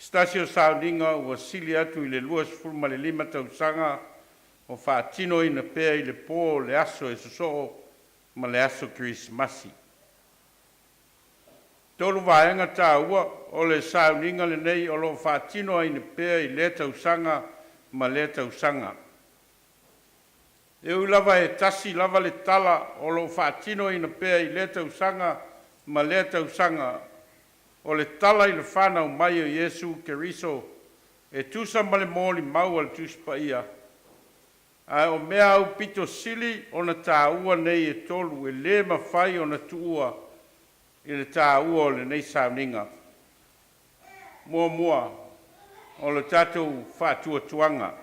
Se tasi o sauniga ua sili atu i le 25 tausaga o faatinoina pea i le po o le aso e sosoo ma le aso Kerisimasi. Tolu vaega taua o le sauniga lenei o loo faatinoina pea i lea tausaga ma lea tausaga. E ui lava e tasi lava le tala o loo faatinoina pea i lea tausaga ma lea tausaga, o le tala i le fanau mai o Iesu Keriso e tusa ma le molimau a le Tusi Paia, ae o mea aupito sili ona taua nei e tolu e le mafai ona tuua i le taua o lenei sauniga. Muamua, o le tatou faatuatuaga.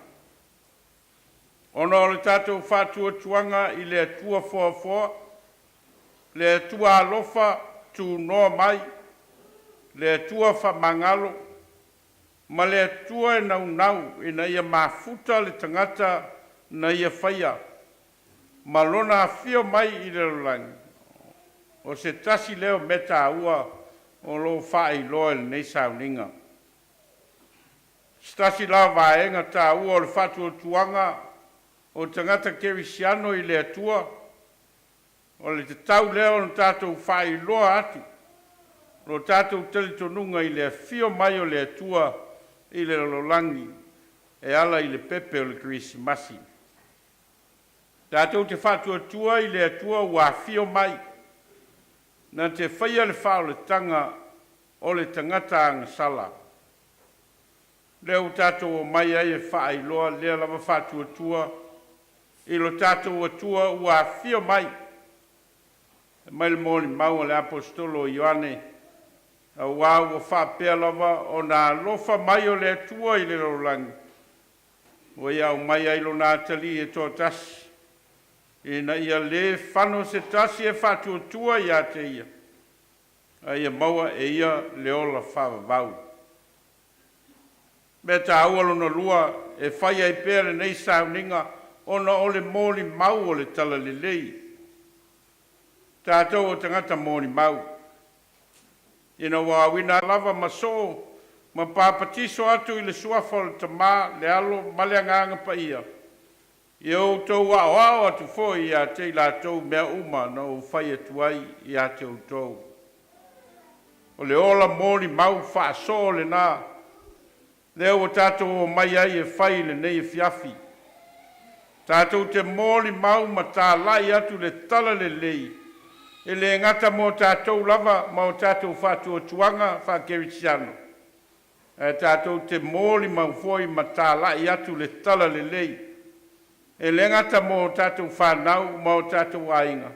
Ona o le tatou faatuatuaga i le Atua foafoa, le Atua alofa tunoa mai, le Atua faamagalo, ma le Atua e naunau ina ia mafuta le tagata na Ia faia ma Lona afio mai i le lalolagi, o se tasi lea o mea taua o loo faailoa i lenei sauniga. Se tasi la o vaega taua o le faatuatuaga o tagata kerisiano i le Atua, o le tatau lea ona tatou faailoa atu lo tatou talitonuga i le afio mai o le Atua i le lalolagi e ala i le pepe o le Kerisimasi. Tatou te faatuatua i le Atua ua afio mai na te faia le faaolataga o le tagata agasala. Lea ua tatou omai ai e faailoa lea lava faatuatua i lo tatou Atua ua afio mai, e mai le molimau a le Aposetolo o Ioane, auā ua faapea lava ona alofa mai o le Atua i le lalolagi, ua ia aumai ai Lona Atalii e toatasi, ina ia le fano se tasi e faatuatua ia te Ia, a ia maua e ia le ola faavavau. Mea taua lona lua e fai ai pea lenei sauniga ona o le molimau o le Talalelei. Tatou o tagata molimau, ina ua auina lava ma soo ma papatiso atu i le suafa o le Tamā, le Alo ma le Agaga Paia, ia outou aoao atu foi ia te i latou mea uma na ou fai atu ai ia te outou. O le ola molimau faasoo lena lea ua tatou omai ai e fai i lenei afiafi. Tatou te molimau ma talai atu le Talalelei e le gata mo tatou lava ma o tatou faatuatuaga faakerisiano, ae tatou te molimau foi ma talai atu le Talalelei e le gata mo tatou fanau ma o tatou aiga,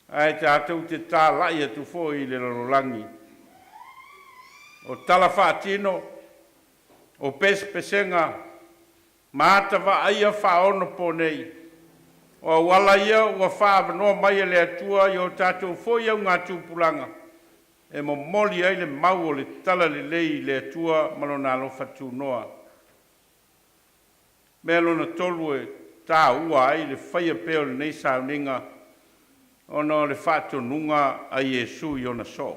ae tatou te talai atu foi i le lalolagi. O tala faatino, o pesepesega ma ata vaaia faaonaponei, o auala ia ua faaavanoa mai e le Atua i o tatou foi augatupulaga e momoli ai le mau o le Talalelei i le Atua ma Lona alofa tunoa. Mea lona tolu e taua ai le faia pea o lenei sauniga, ona o le faatonuga a Iesu i ona soo.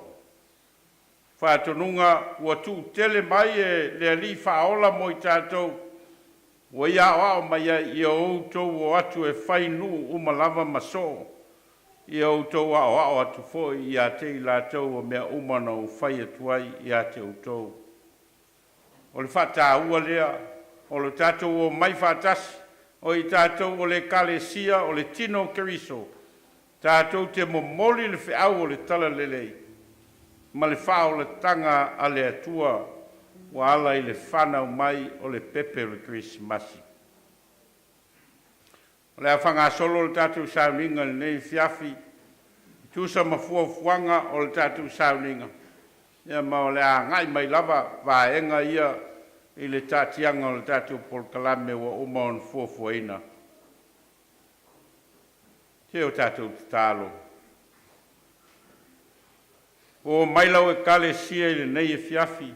Faatonuga ua tuutele mai e le Alii Faaola mo i tatou, ua ia aoao mai ai, ia outou o atu e fai nuu uma lava ma soo, ia outou aoao atu foi ia te i latou o mea uma na ou fai atu ai ia te outou. O le faataua lea o le tatou omai faatasi o i tatou o le Ekalesia o le Tino o Keriso, tatou te momoli le feau o le Talalelei ma le faaolataga a le Atua ua ala i le fanau mai o le pepe o le Kerisimasi. O le a faagasolo le tatou sauniga i lenei afiafi e tusa ma fuafuaga o le tatou sauniga, ia ma o le a agai mai lava vaega ia i le taatiaga o le tatou polokalame ua uma ona fuafuaina. Se o tatou tatalo. Ua omai lau Ekalesia i lenei afiafi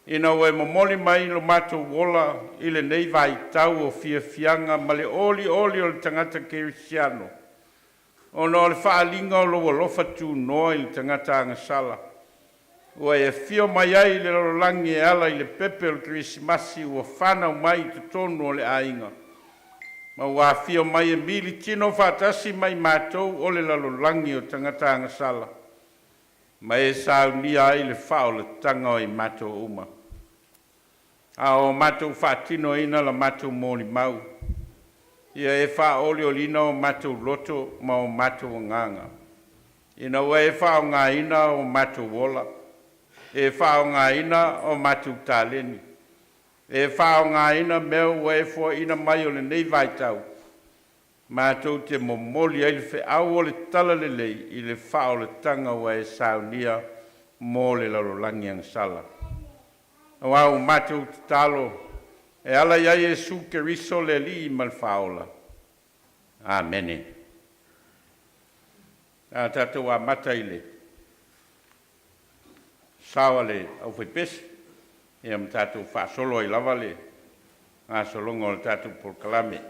ina ua e momoli mai lo matou ola i lenei vaitau o fiafiaga ma le olioli o le tagata kerisiano, ona o le faaaliga o lou alofa tunoa i le tagata agasala. Ua e afio mai ai i le lalolagi e ala i le pepe o le Kerisimasi ua fanau mai i totonu o le aiga, ma ua afio mai e militino faatasi ma i matou o le lalolagi o tagata agasala, ma e saunia ai le faaolataga o i matou uma. A o matou faatinoina la matou molimau, ia e faaolioliina o matou loto ma o matou agaga, ina ua e faaaogaina o matou ola, e faaaogaina o matou taleni, e faaaogaina mea ua e foaina mai o lenei vaitau, matou te momoli ai le feau o le Talalelei i le faaolataga ua e saunia mo le lalolagi agasala. Aua ua matou tatalo e ala ia Iesu Keriso le Alii ma le Faaola. Amene. A tatou amata i le sao a le aufaipese ia ma tatou faasolo ai lava le gasologa o le tatou polokalame.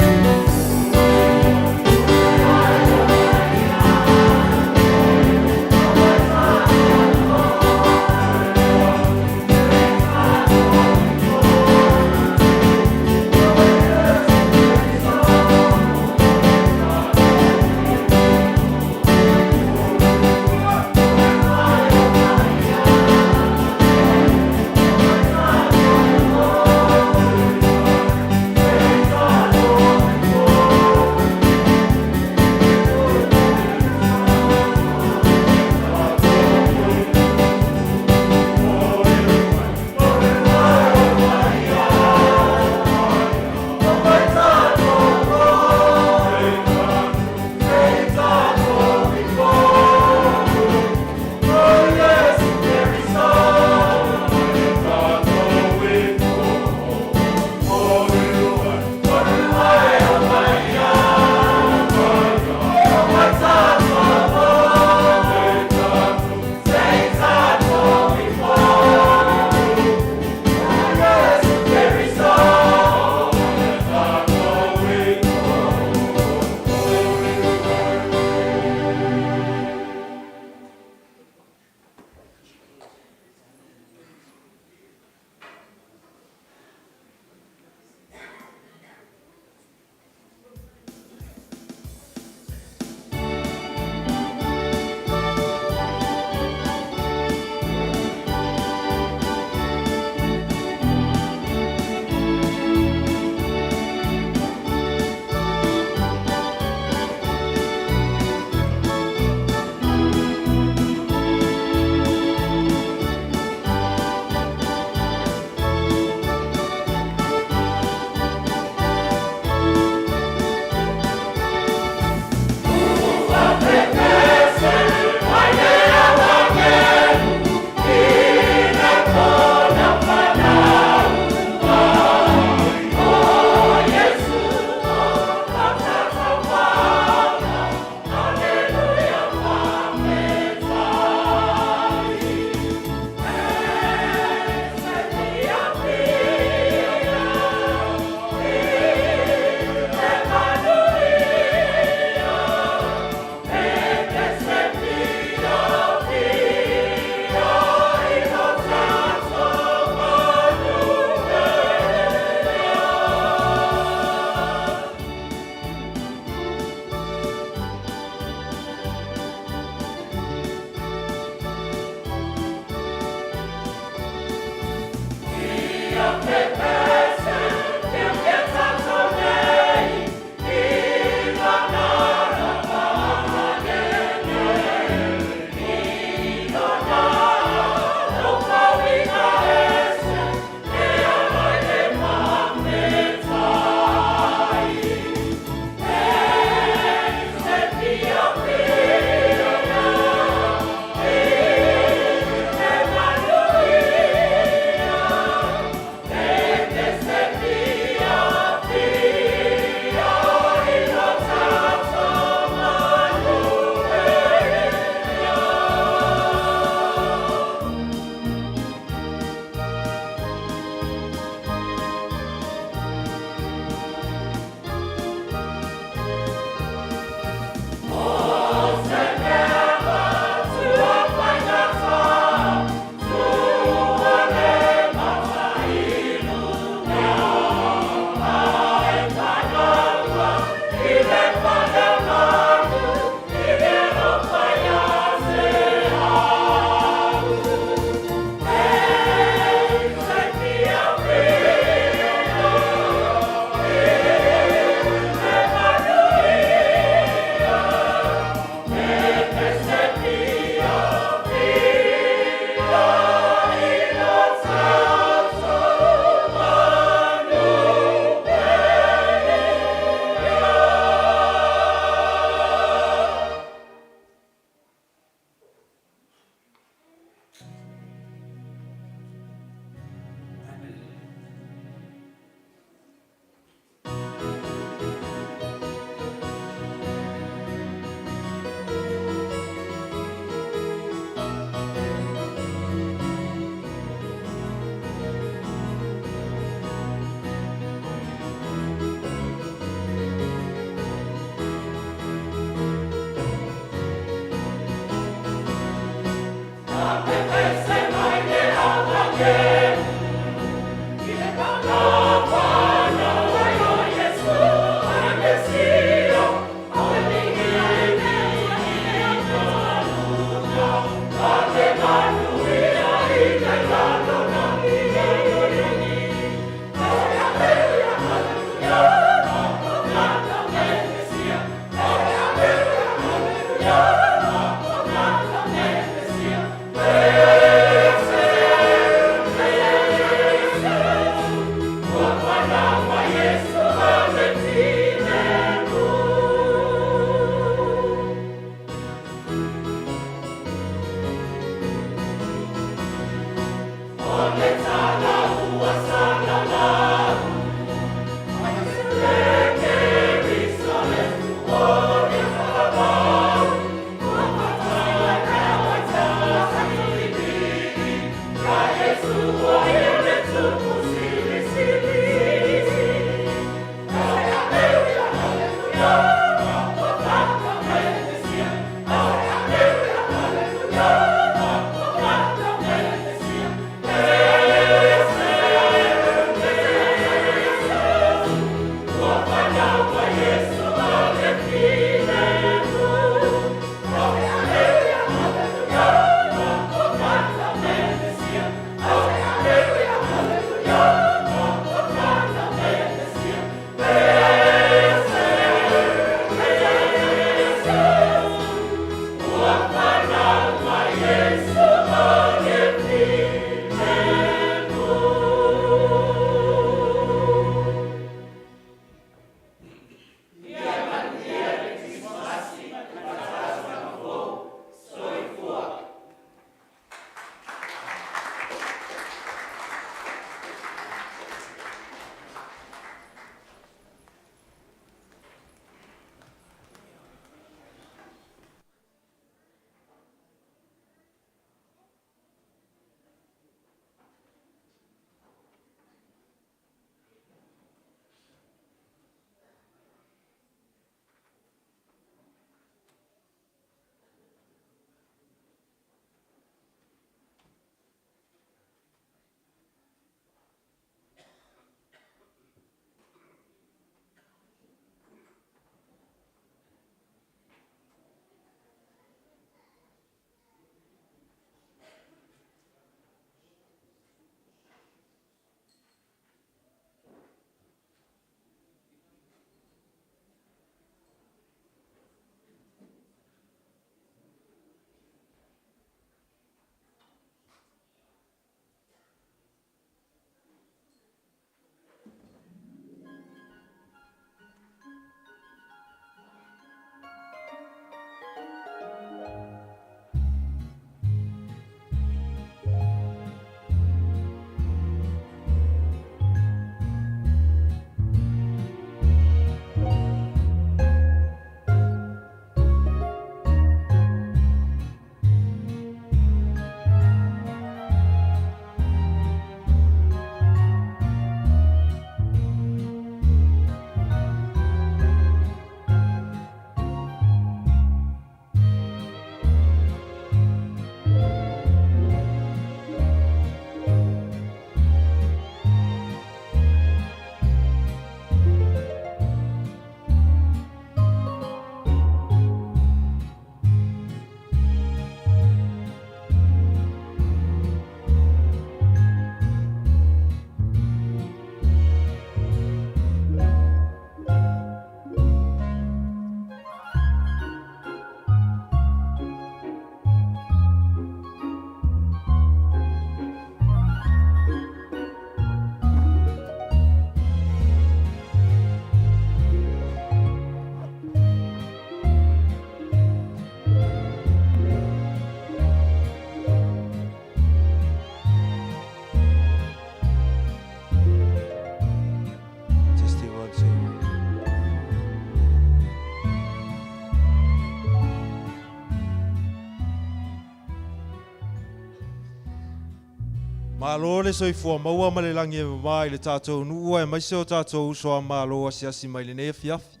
Malo le soifua maua ma le lagi e mamā i le tatou nuu aemaise o tatou uso a Malo asiasi mai lenei afiafi.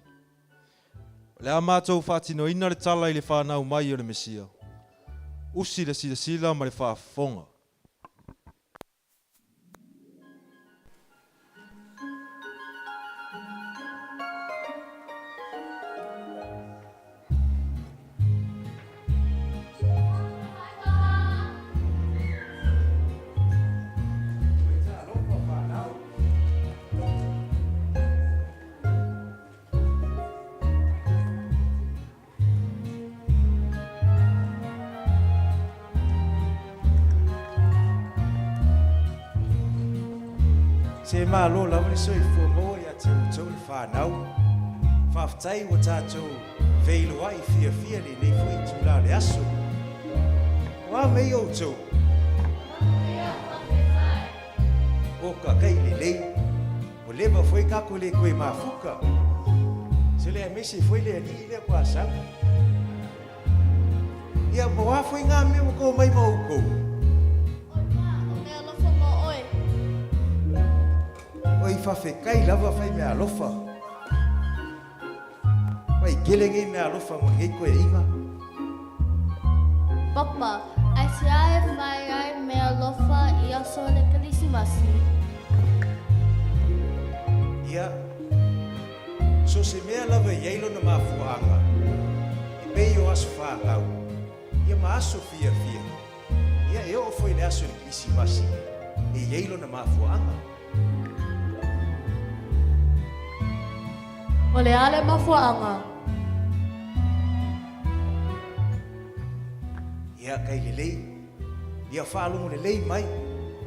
O le a matou faatinoina le tala i le fanau mai o le Mesia. Usi le silasila ma le faafofoga. Se malo lava le soifua maua ia te outou le fanau. Faafetai ua tatou feiloai fiafia lenei foi itula o le aso. O a mea outou? O ka kai lelei. Ua leva foi kako le koe mafuka. Se le aemaise foi le alii lea kua sau. Ia, mo a foi ngā mea ua kō mai ma oukou? Oi pa, o mea alofa mo oe. Oi fawhekai lava whai mea alofa. Whai kele ngei mea alofa mo ngei koe inga. Papa, aisea e whai ai mea alofa i aso o le Kerisimasi? Ia, so se mea lava e iai lona mafuaaga, e pei o aso fanau, ia ma aso fiafia, ia e oo foi i le aso o le Kerisimasi, e iai lona mafuaaga. O le a le mafuaaga? Ia kai lelei, ia faalogo lelei mai,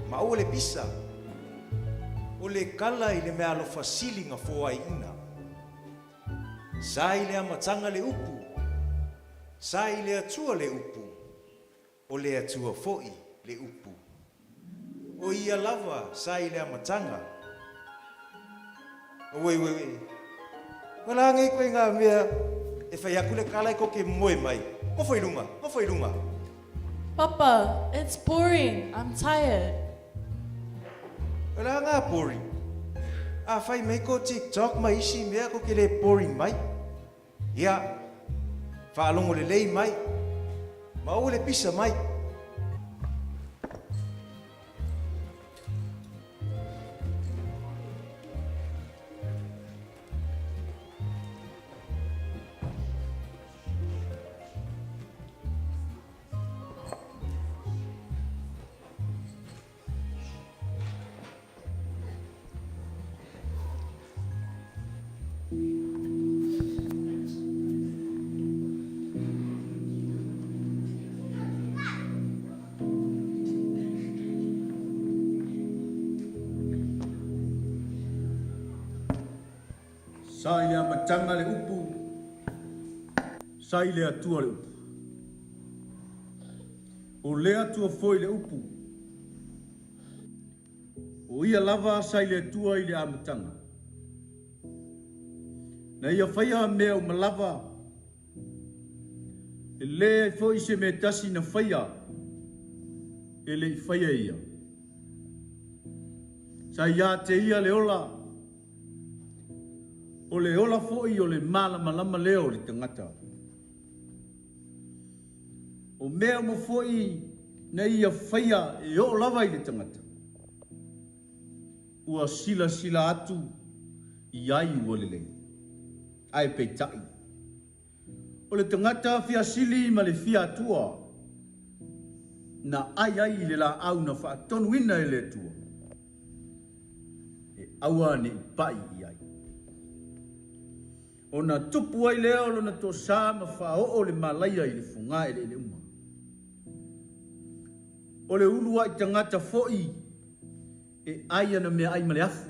ma aua le pisa. O le kala i le meaalofa sili na foaiina. Sa i le amataga le upu, sa i le Atua le upu, o le Atua foi le upu. O ia lava sa i le amataga. Oi, oi, oi. Ua la nei koe ngā mea e whai aku le kala i koke moe mai. Nofo i lunga, nofo i lunga. Papa, it's boring. I'm tired. Ua la ngā boring. A whai mai ko TikTok ma isi mea ko ke le boring mai. Ia, whaalongo lelei mai. Ma aua le pisa mai. Sa i le amataga le upu, sa i le Atua le upu. O le Atua foi le upu. O ia lava sa i le Atua i le amataga. Na ia faia mea uma lava, e leai foi se mea tasi na faia e le i faia e ia. Sa ia te ia le ola, o le ola foi o le malamalama lea o le tagata. O mea uma foi na ia faia e oo lava i le tagata, ua silasila atu i ai ua lelei. Ae peitai, o le tagata fia sili ma le fia Atua, na ai ai i le laau na faatonuina e le Atua, e aua ne i pai i ai. Ona tupu ai lea o lona toasā ma faaoo le malaia i le fogaeleele uma. O le uluai tagata foi e ai ana meaai ma le afu,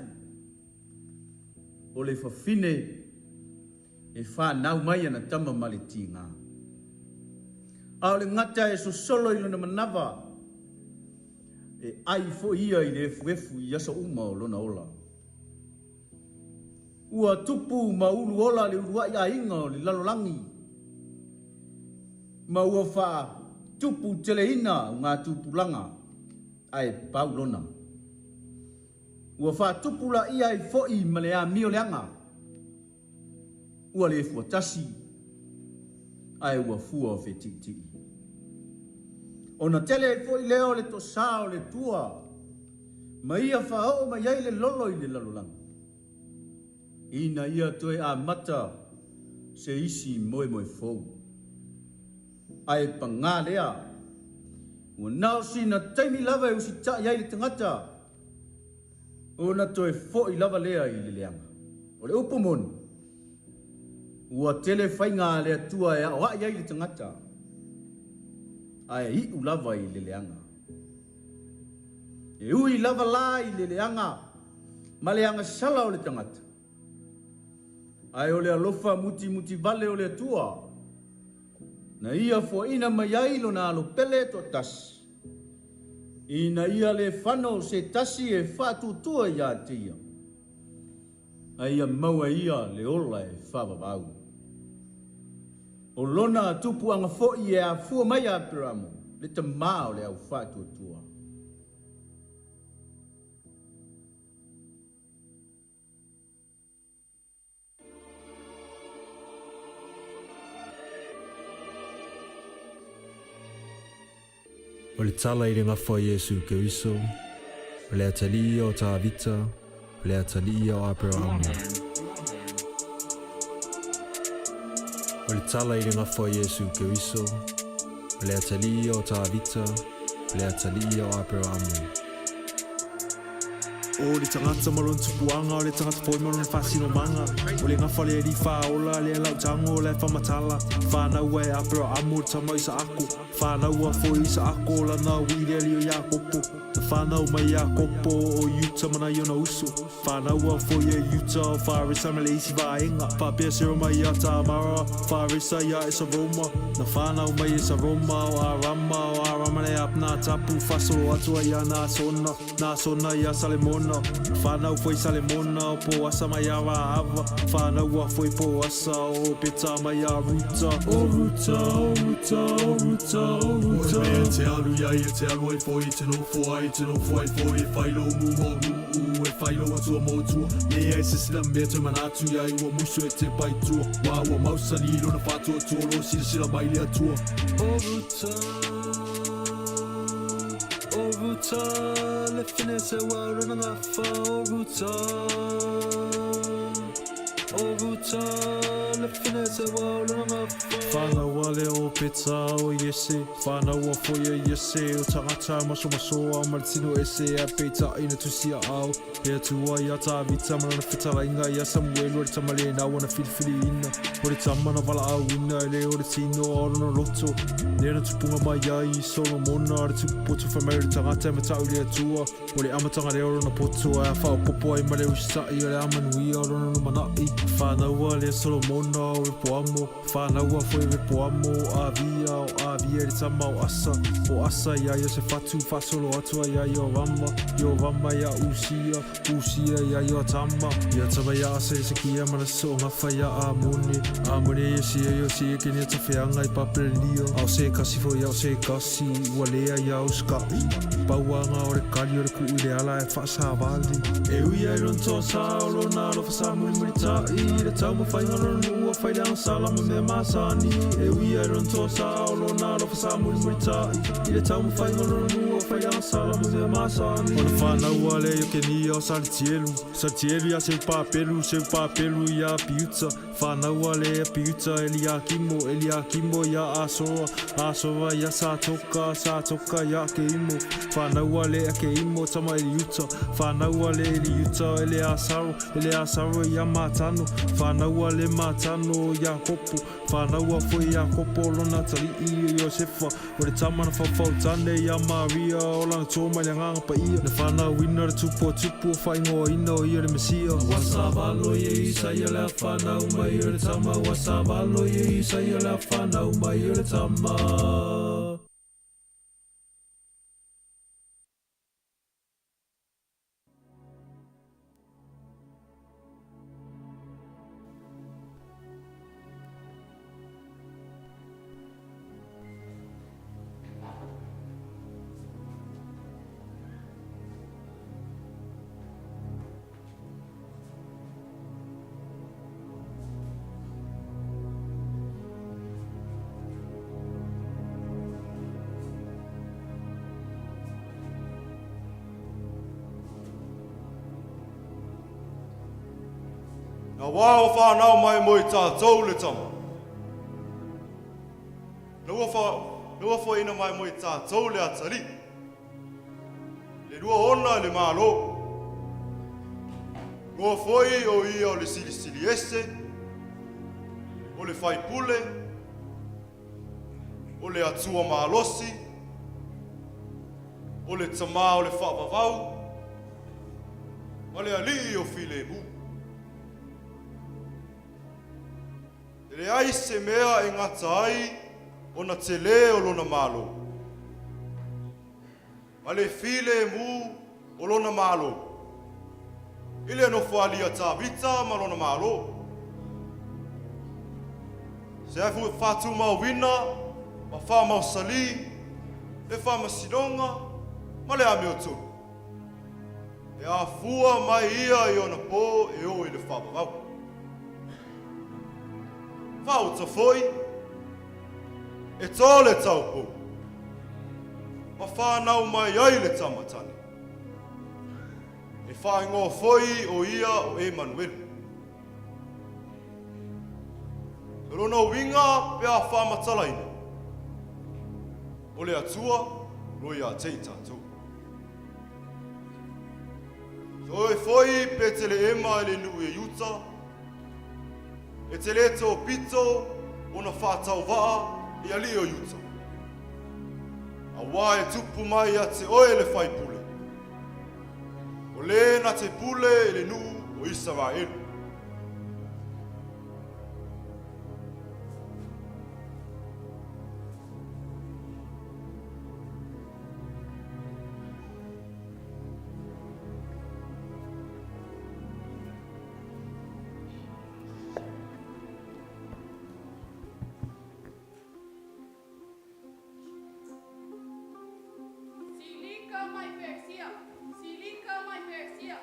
o le fafine e fanau mai ana tama ma le tiga. A o le gata e sosolo i lona manava, e ai foi ia i le efuefu i aso uma o lona ola. Ua tupu ma ulu ola le uluai aiga o le lalolagi, ma ua faatupu teleina o ngā tupulaga. Ae pau lona. Ua faatupulaia ai foi ma le amio leaga. Ua le fua tasi, ae ua fua fetiitii. Ona tele ai foi lea o le tosa o le Atua, ma ia faaoo mai ai le lolo i le lalolagi, ina ia toe amata se isi moemoe fou. Ae pagā lea, ua na o sina taimi lava e usitai ai le tagata, ona toe foi lava lea i le leaga. O le upu moni, ua tele faiga a le Atua e aoai ai le tagata, ae iu lava i le leaga. E ui lava la i le leaga ma le agasala o le tagata, ae o le alofa mutimutivale o le Atua, na ia foaiina mai ai lona Alo pele toatasi, ina ia le fano se tasi e faatuatua ia te ia, a ia maua e ia le ola e faavavau. O lona tupuaga foi e afua mai ia Aperamo, le tamā o le au faatuatua. O le tala i le gafa o Iesu Keriso, o le atalii ia o Tavita, o le atalii ia o Aperahama. O le tala i le gafa o Iesu Keriso, o le atalii ia o Tavita, o le atalii ia o Aperahama. O le tagata ma lona tupuaga, o le tagata foi ma lona faasinomaga. O le gafa o le Alii faaola, lea lau tago la e faamatala. Fanau e Aperaamo le tama o Isaako, fanaua foi Isaako lana uii le alii o Iakopo. Na fanau mai e Iakopo o Iuta ma nai ona uso. Fanaua foi e Iuta o Faresa ma le isi vaega. Faapea Seroma ia Tamara, Faresa ia Esaroma. Na fanau mai e Esaroma o Arama, o Arama le Apnatapu, faasolo atu ai ia Naasona. Naasona ia Salemona, fanau foi Salemona o Poasa mai ia Raava, fanaua foi Poasa o Opeta mai ia Ruta. O Ruta, o Ruta, o Ruta, o Ruta. O le mea e te alu i ai, e te alu ai foi, e te nofo ai, e te nofo ai foi, e fai lou mu mou nuu, e fai lou atua mou tua. Leai se isi la mea toe manatu i ai, ua musu e tepa i tua, ua ua mausali i lona faatuatua, o lo o silasila mai le Atua. O Ruta. O Ruta, le finese ua o lona gafa. O Ruta, O Ruta, le finese ua o lona gafa. Whanaua le o Peta o Iese, whanaua foi e Iese, o tagata masomasoa ma le tino ese, a peitai na tusi a ao le Atua ia Tavita ma lana fetalaiga ia Samuelu o le tama lena ua na filifiliina, o le tama na valaauina e le o le tino a o lona loto. Lea na tupuga mai ai i Solomona le tupu poto fai mai o le tagata e matau i le Atua, o le amataga lea o lona poto ae a faaopoopo ai ma le usitai o le amanuia o lona lumanai. Fanaua lea Solomona o Repoamo, fanaua foi Repoamo o Avia, o Avia le tama o Asa, o Asa ia Iosefatu faasolo atu ai ia Iorama, Iorama ia Usia, Usia ia Ioatama, Ioatama ia Asa Esekia Manase So'ogafa ia Amone, Amone ia Iosia, Iosia kenia tafeaga i Papelenia, a o se kasi foi a o se kasi ua lea ia usika'i, pauaga o le kali o le ku'u i le ala e faasavali. E ui ai lona toasā o lona alofa sa mulimulita'i i le taumafaiga o lona nuu ua fai le agasala ma mea masani. E ui ai lona toasā o lona alofa sa mulimulita'i i le taumafaiga o lona nuu ua fai le agasala ma mea masani. Ona fanaua lea Iokenia o Salitielu, Salitielu ia Seupapelu, Seupapelu ia Apiuta, Fanaua le Apiuta Eliakimo, Eliakimo ia Asora, Asora ia Satoka, Satoka ia Akeimo, Fanaua le Akeimo tama Eliuta, Fanaua le Eliuta Eleasaro, Eleasaro ia Matano, Fanaua le Matano Iakopo, Fanaua foi Iakopo lona atalii o Iosefa, O le tama na faufau-tane ia Maria, o lana tō mai le Agaga Paia, na whanauina le tupu o tupu o whaingoaina o ia le Mesia. Ua savalo ia Isaia le whanau mai o le tama, ua savalo ia Isaia le whanau mai o le tama. Auā ua whānau mai mo i tātou le tama. Na ua wha, na ua whaina mai mo i tātou le atalii. Le 20 i le Malo. Ngoa foi o ia o le Silisili Ese, o le Faipule, o le Atua Malosi, o le Tama o le Faavavau, ma le Alii o Filemu. E leai se mea e gata ai ona telē o lona Malo, ma le filemu o lona Malo, i le nofoalii a Tavita ma lona Malo. Se afu faatumauina ma faamaosalī le faamasinoga ma le amiotonu. E afua mai ia i ona pō e oo i le faavavau. Faaota foi, e tō le taupou, ma whānau mai ai le tama tane. E whaingoa foi o ia o Emanuelu. O lona uiga pe a faamatalaina, o le Atua lo ia te i tātou. Toe foi Peteleema i le nuu e Iuta, e te le tōpito ona faatauvaa i alii o Iuta. Auā e tupu mai ia te oe le faipule, o le na te pule i le nuu o Isaraelu. Silika mai Persia, Silika mai Persia.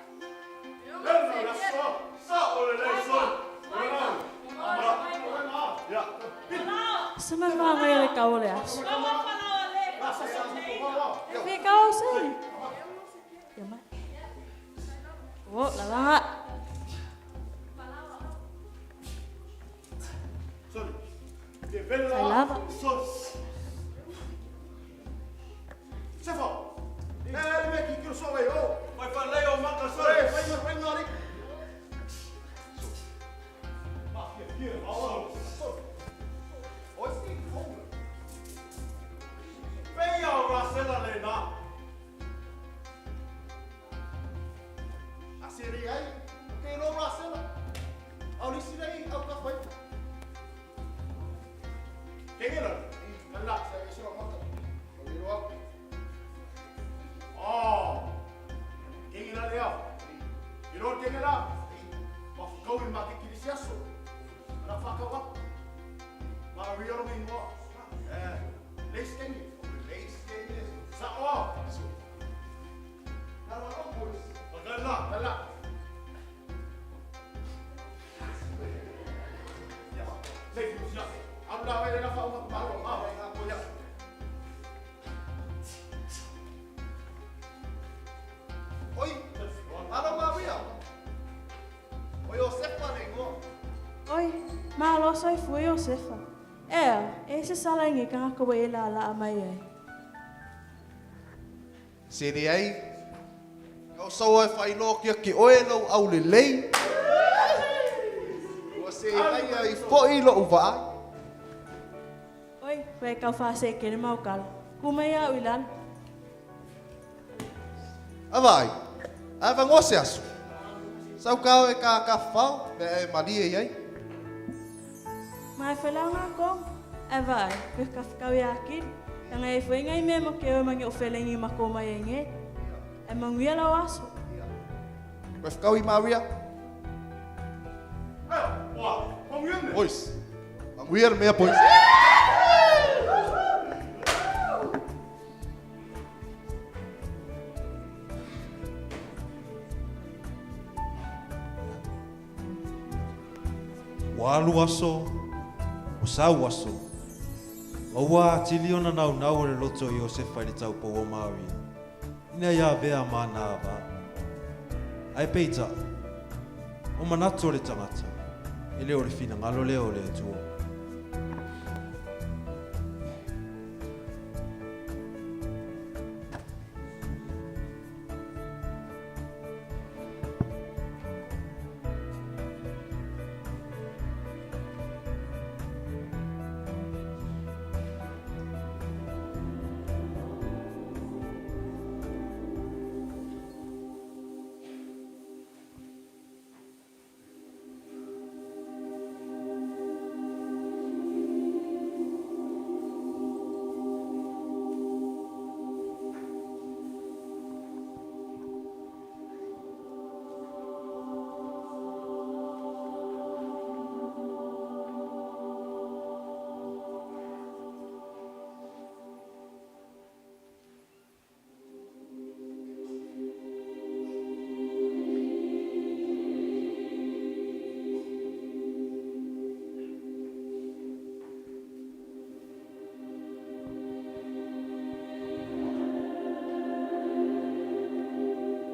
Se mai maga le kau o le aso. E fia kau se. Ia mai. O, lalaga. Fai lava. Oi, malo soifua Iosefa. Ea, e se sala i nge kangaka ua e laalaa mai ai. Se leai, kau saua e faailoa atu ia te oe lou aulelei. Ua seʻai ai foʻi loʻu vaai. Oi, ua e kau faaseʻe mau kala. Ku mai au i lalo. A vaai, ae vagoa se aso. Sau kao e ka kafafao, mea e malie i ai. Ma e whai ngā kong, e vaai, koe kawhakau i akili, langa e fue ngai mea mo ke o mange o whelengi ma ko mai e nge. E manguia lau aso. Koe whakau i Maria. Boys. Manguia le mea, boys. Ua alu aso, ua sau aso, ma ua atili ona naunau o le loto o Iosefa i le taupou o Maria, ina ia avea ma ana ava. Ae peitai, o manatu o le tagata. E le o le finagalo lea o le Atua.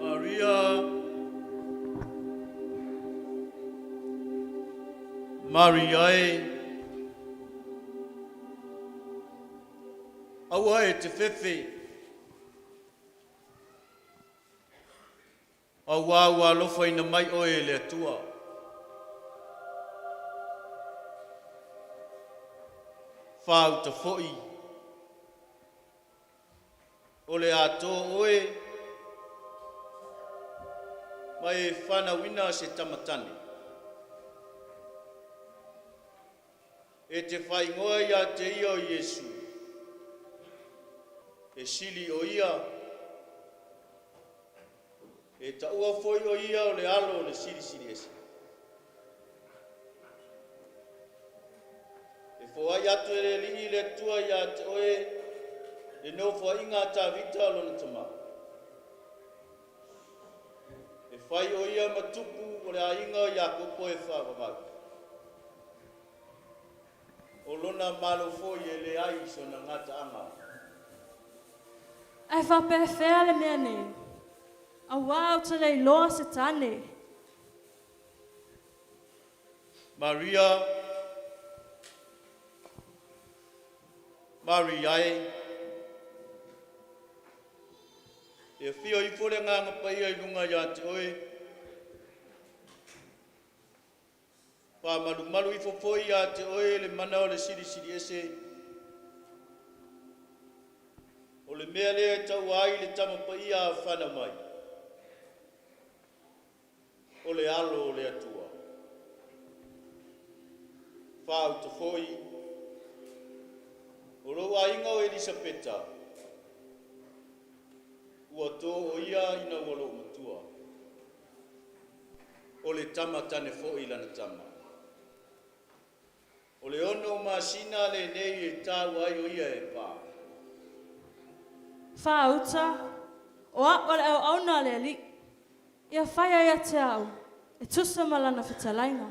Maria, Maria e, aua e te fefe, auā ua alofaina mai oe e le Atua. Fāuta foi, o le a tō oe ma e whanauina se tamatane. E te whaingoa ia te ia o Iesu, e sili o ia, e taua foi o ia o le alo o le Silisili Ese. E foai atu e le Alii le Atua iā te oe le nofoaiga a Tavita lona tama. E fai o ia ma tupu o le aiga o Iakopo e faavavau. O lona malo foi e leai sona gataaga. Ae faapefea le mea nei, auā ou te le iloa se tane. Maria, Maria e, e afio ifo le Agaga Paia i luga iā te oe, faamalumalu ifo foi iā te oe le mana o le Silisili Ese, o le mea lea e taua ai le Tama Paia a fanau mai, o le Alo o le Atua. Faauta foi, o lou aiga o Elisapeta, ua tō o ia ina ua loo matua. O le tama tane foi lana tama. O le 6 masina lenei e taua ai o ia e pā. Faauta, o a'u o le auauna a le Alii, ia faia ia te a'u e tusa ma lana fetalaiga.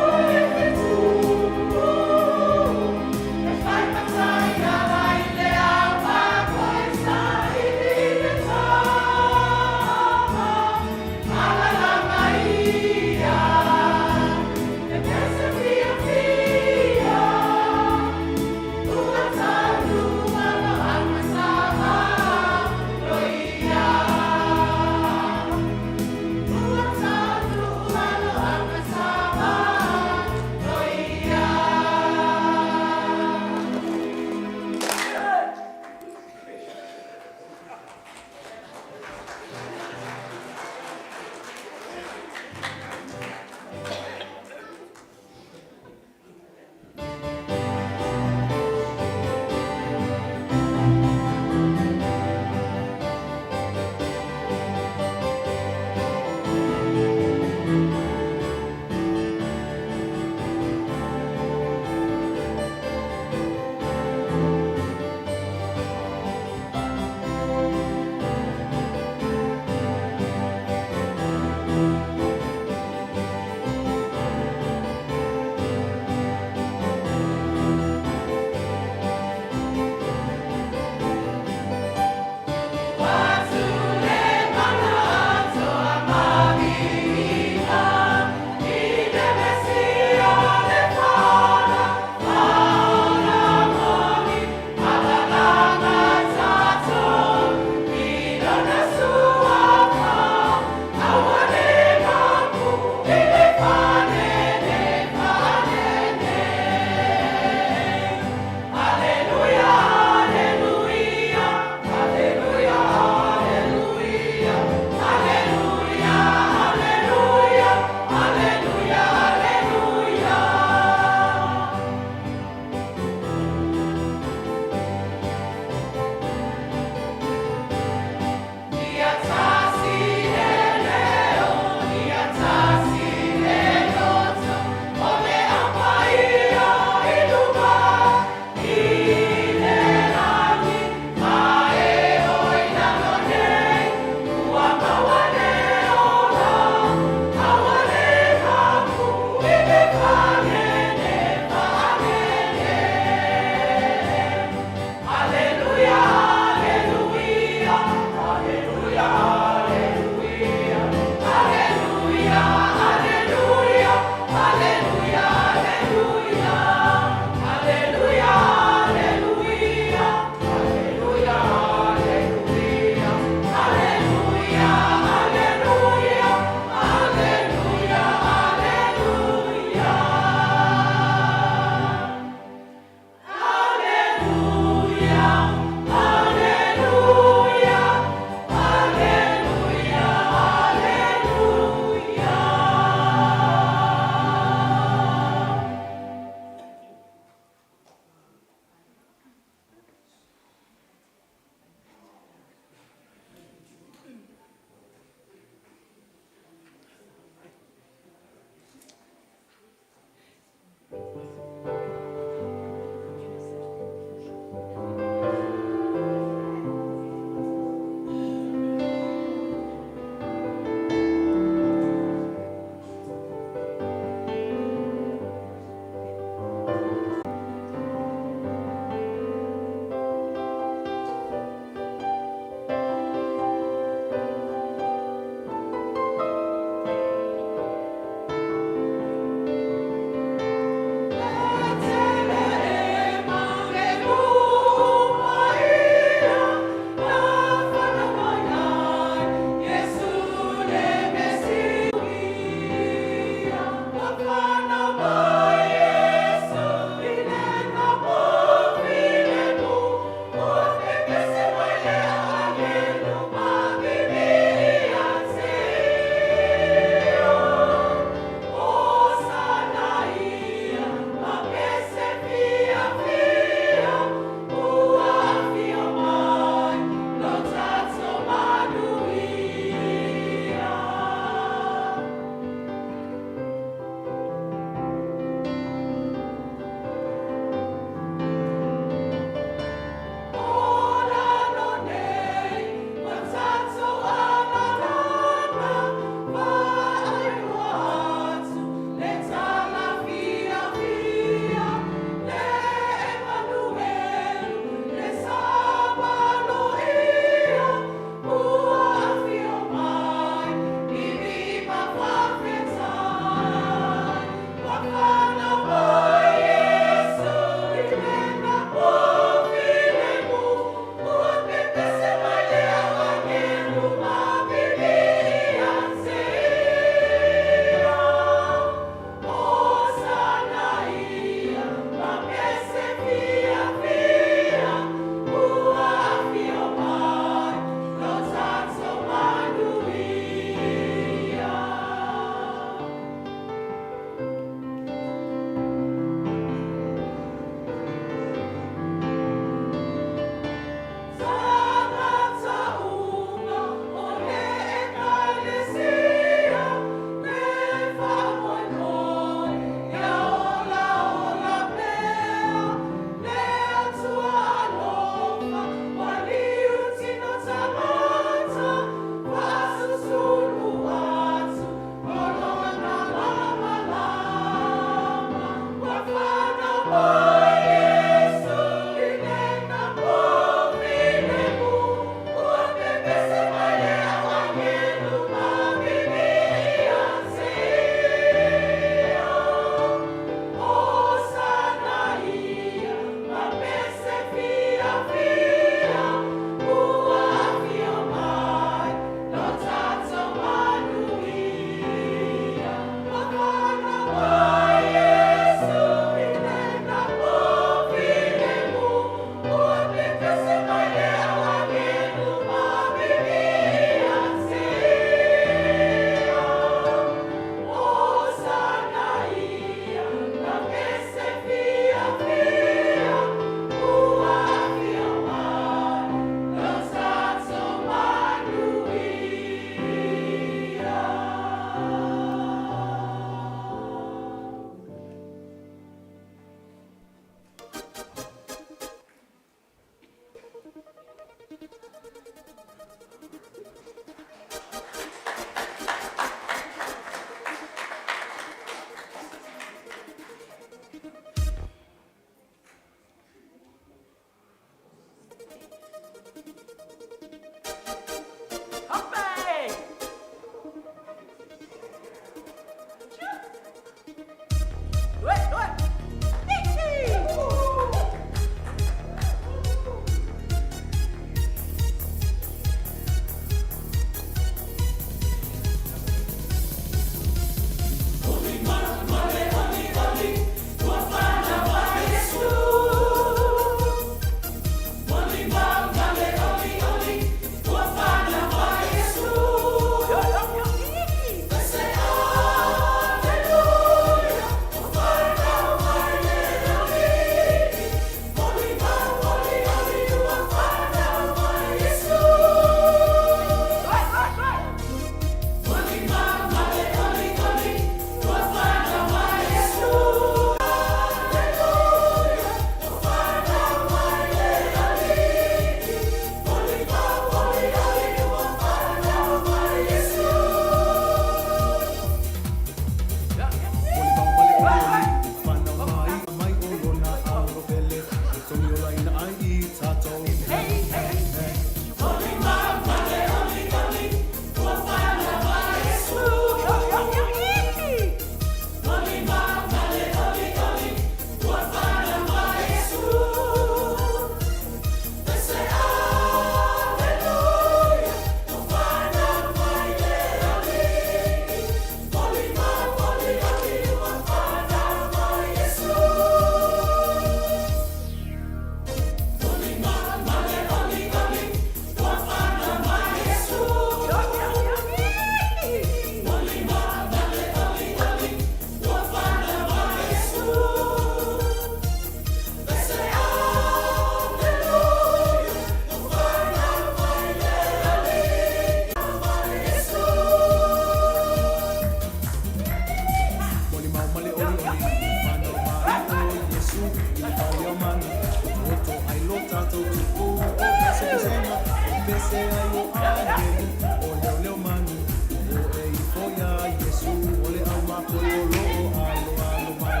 Pese ai o angelu, o leoleo manu, O e ifo iā Iesu, o le ʻaumakua o loʻo aloalo mai,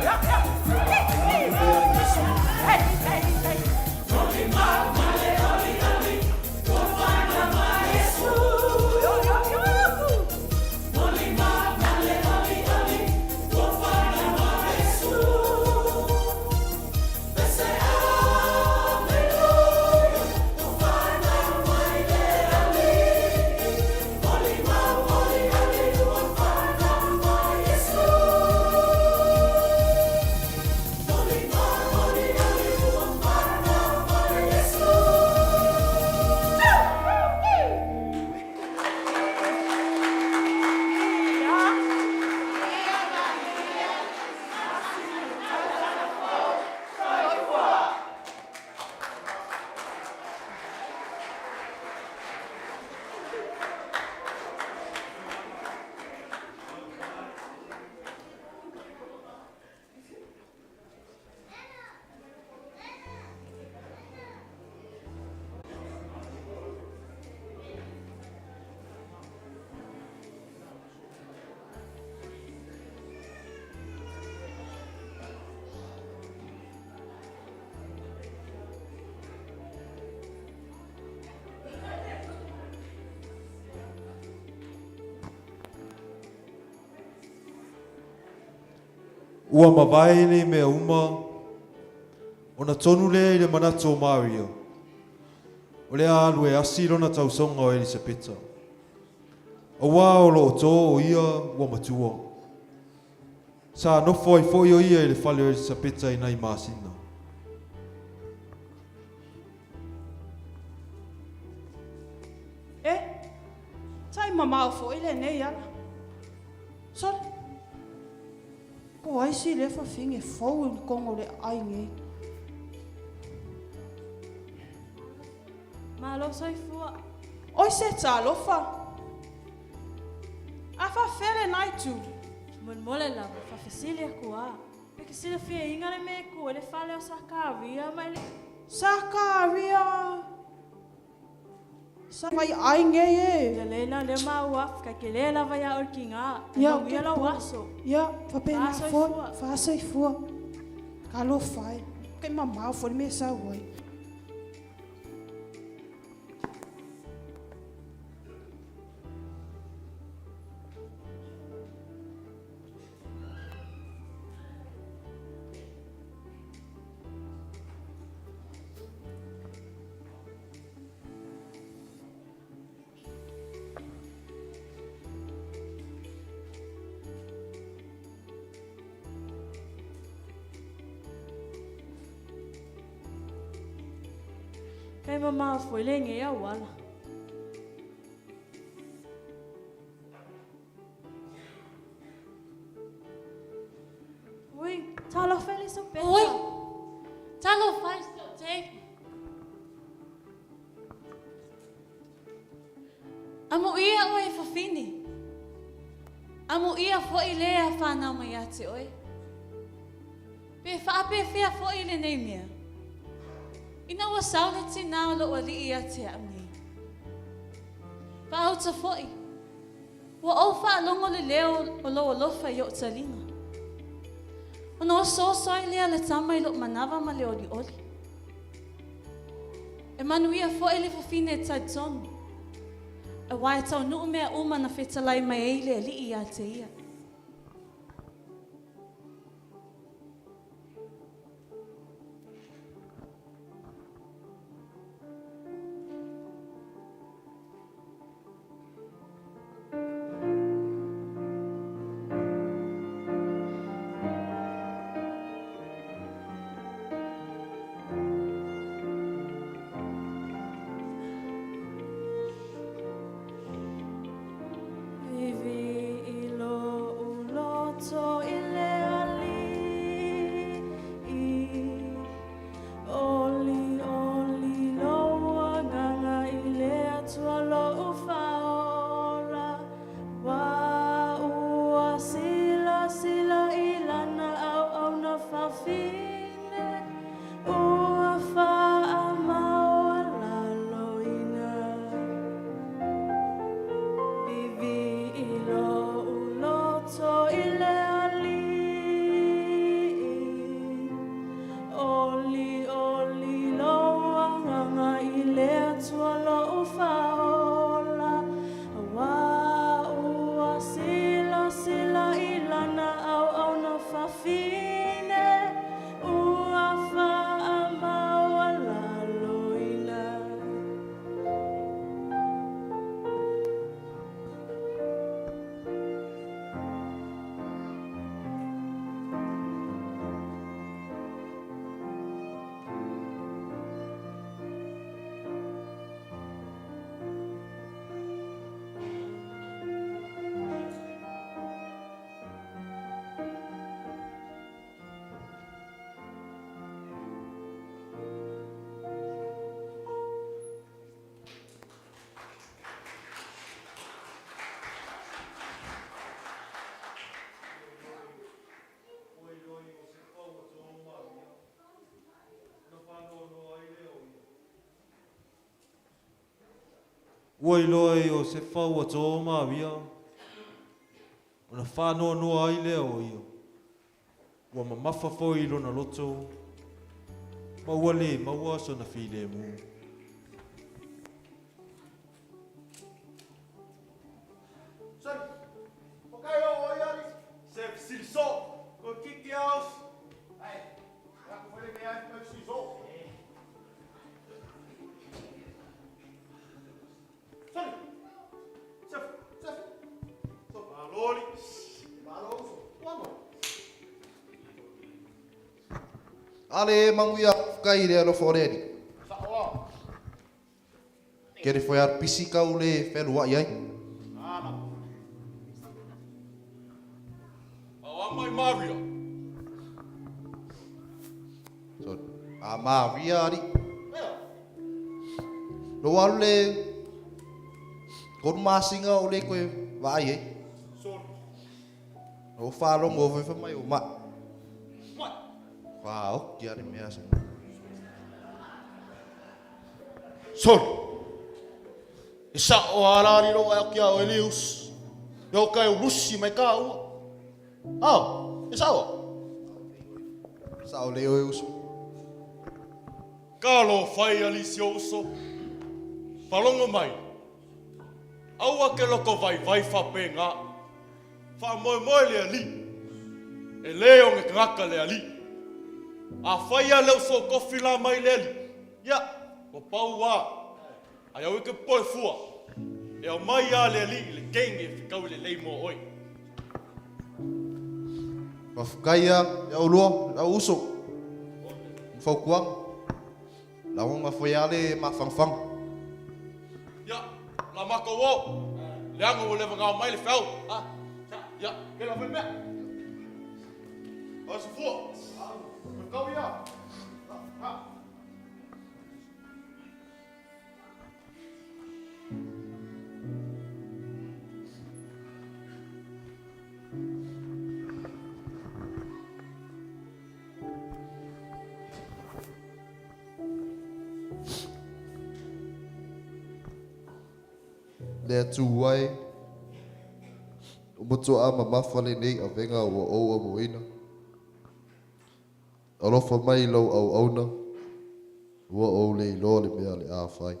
E fia vaai mau lea Iesu. Ua mavae nei mea uma, ona tonu lea i le manatu o Maria, o le a alu e asi lona tausoga o Elisapeta, auā o lo o tō o ia ua matua. Sa nofo ai foi o ia i le fale o Elisapeta i nai masina. E, tai mamao foi lenei ala. Sole, po ai si le fafine fou i kongo le ai nei. Malo soifua. Oi se talofa. A faafefea lena itu. Molemole lava, faafesili aku a. Pe ke silafiaina le mea e ku ai le fale o Sakaria ma le. Sakaria! Sa fai ai nei e. Lelei la lea maua, kai ke le lava ia oe ki ngā. Ia, Manuia lou aso. Ia, faapena foi, Faasoifua. faasoifua. Talofa e, kai mamao foi le mea e sau ai. Kai mamao foi lenei auala. Ui, talofa Elisapeta. Ui, talofa e Sote. Amuia oe e fafine. Amuia foi lea whanau mai ia te oe. Pe faapefea foi lenei mea. Ina ua sau le tinā o lou alii ia te au nei. Faauta foi. Ua ou faalogo le leo o lou alofa i o'u taliga. Ona osooso ai lea o le tama i lo'u manava ma le olioli. E manuia foi le fafine e talitonu, auā e taunuu mea uma na fetalai mai ai le Alii ia te ia. Vivi i lo Ua iloa e Iosefa ua to Maria, ona faanoanoa ai lea o ia. Ua mamafa foi i lona loto, ma ua le maua sona filemu. Ale e manuia kai le alofa o le Alii. Kere foi ar pisi kau le feluai ai. Aoa mai Maria. So, a Maria ari. Lo alu le konu masinga o le koe vaai ai. O whārongo o whai mai o mai. Whāoki are mea sa. Solo. E sa'o a la lilo ai o ki a o Elius. E o kai o lusi mai ka ua. Ao, e sa'o. Sa'o le o e uso. Ka lo fai a lisi o uso. Falongo mai. Aua ke loko vai vai fa pe ngā. Fa moe moe le ali. E le o nge kangaka le ali. A fai a leo so kofi la mai le ali. Ia, ua pau a. Ai au i ke poe fua. E au mai a le alii i le kenge e fekau i le lei mo oe. Faafetai ia oulua, lau uso, ma fautuaga. Lagona foi lava le mafanafana. Ia, la matou o. Leaga ua leva gao mai le feau. A, ia, kela foi le mea. O se fua. Fekau ia. Ha. Le Atua e, o matuā mamafa lenei avega ua ou amoina. Alofa mai i lau auauna, ua ou le iloa le mea le a fai.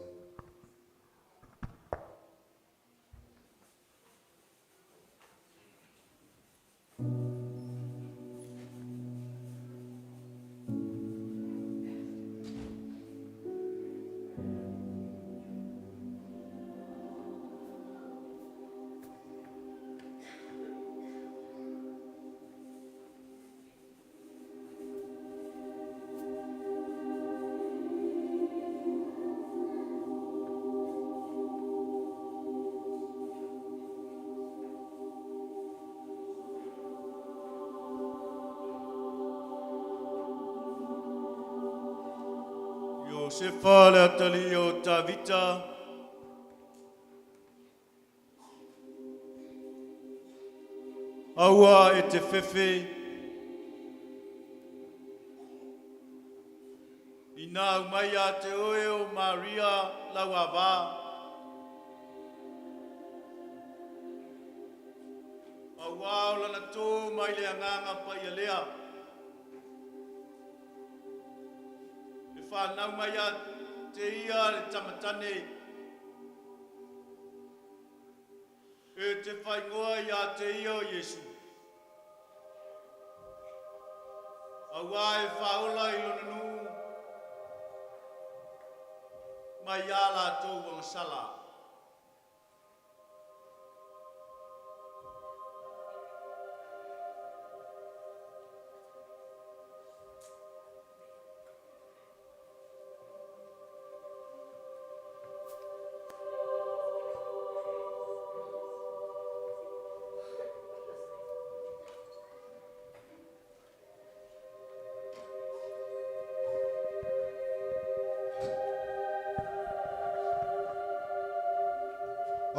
Iosefa le atalii o Tavita. Aua e te fefe Inā aumai ia te oe o Maria lau avā. Auā o lana tō mai le Agaga Paia lea. E whānau mai a te ia le tamatane. E te whaingoa i a te ia o Iesu. Auā e whaola i lona nuu mai iā latou agasala.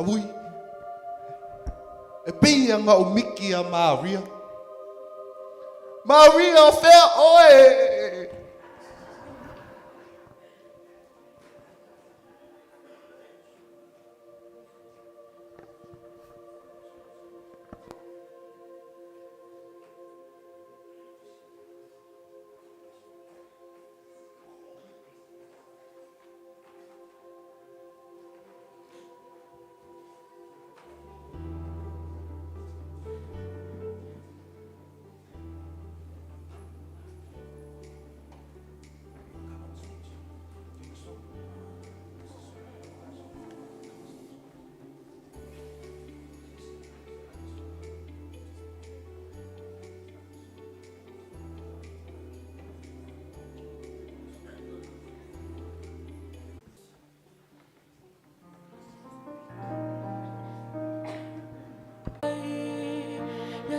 Aui, e pei anga o Miki a Maria. Maria, o fea oe?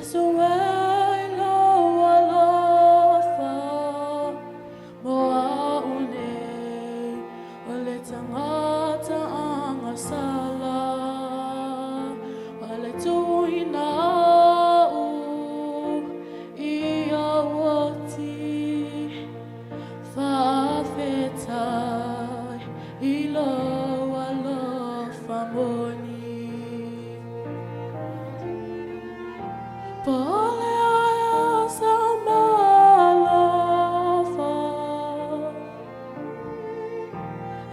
Iesu e i lou alofa mo a'u nei, o le tagata agasala, o le tuuina a'u i ou oti, faafetai i lou alofa moni. Po o le a sau meaalofa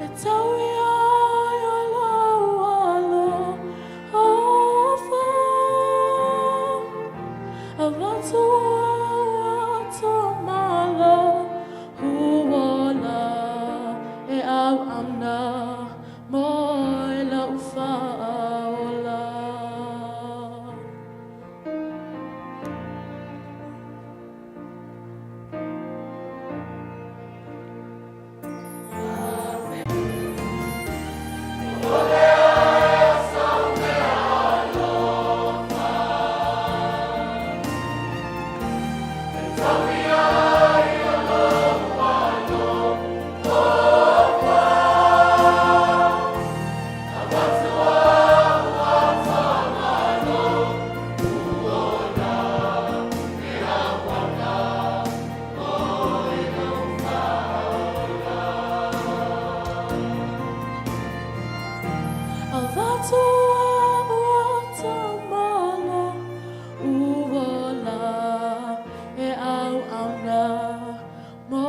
e tau ia i o lou alofa, Avatu au atamala huola e auauna mo lau faaola. Avatu a'u atamala uola e auauna mo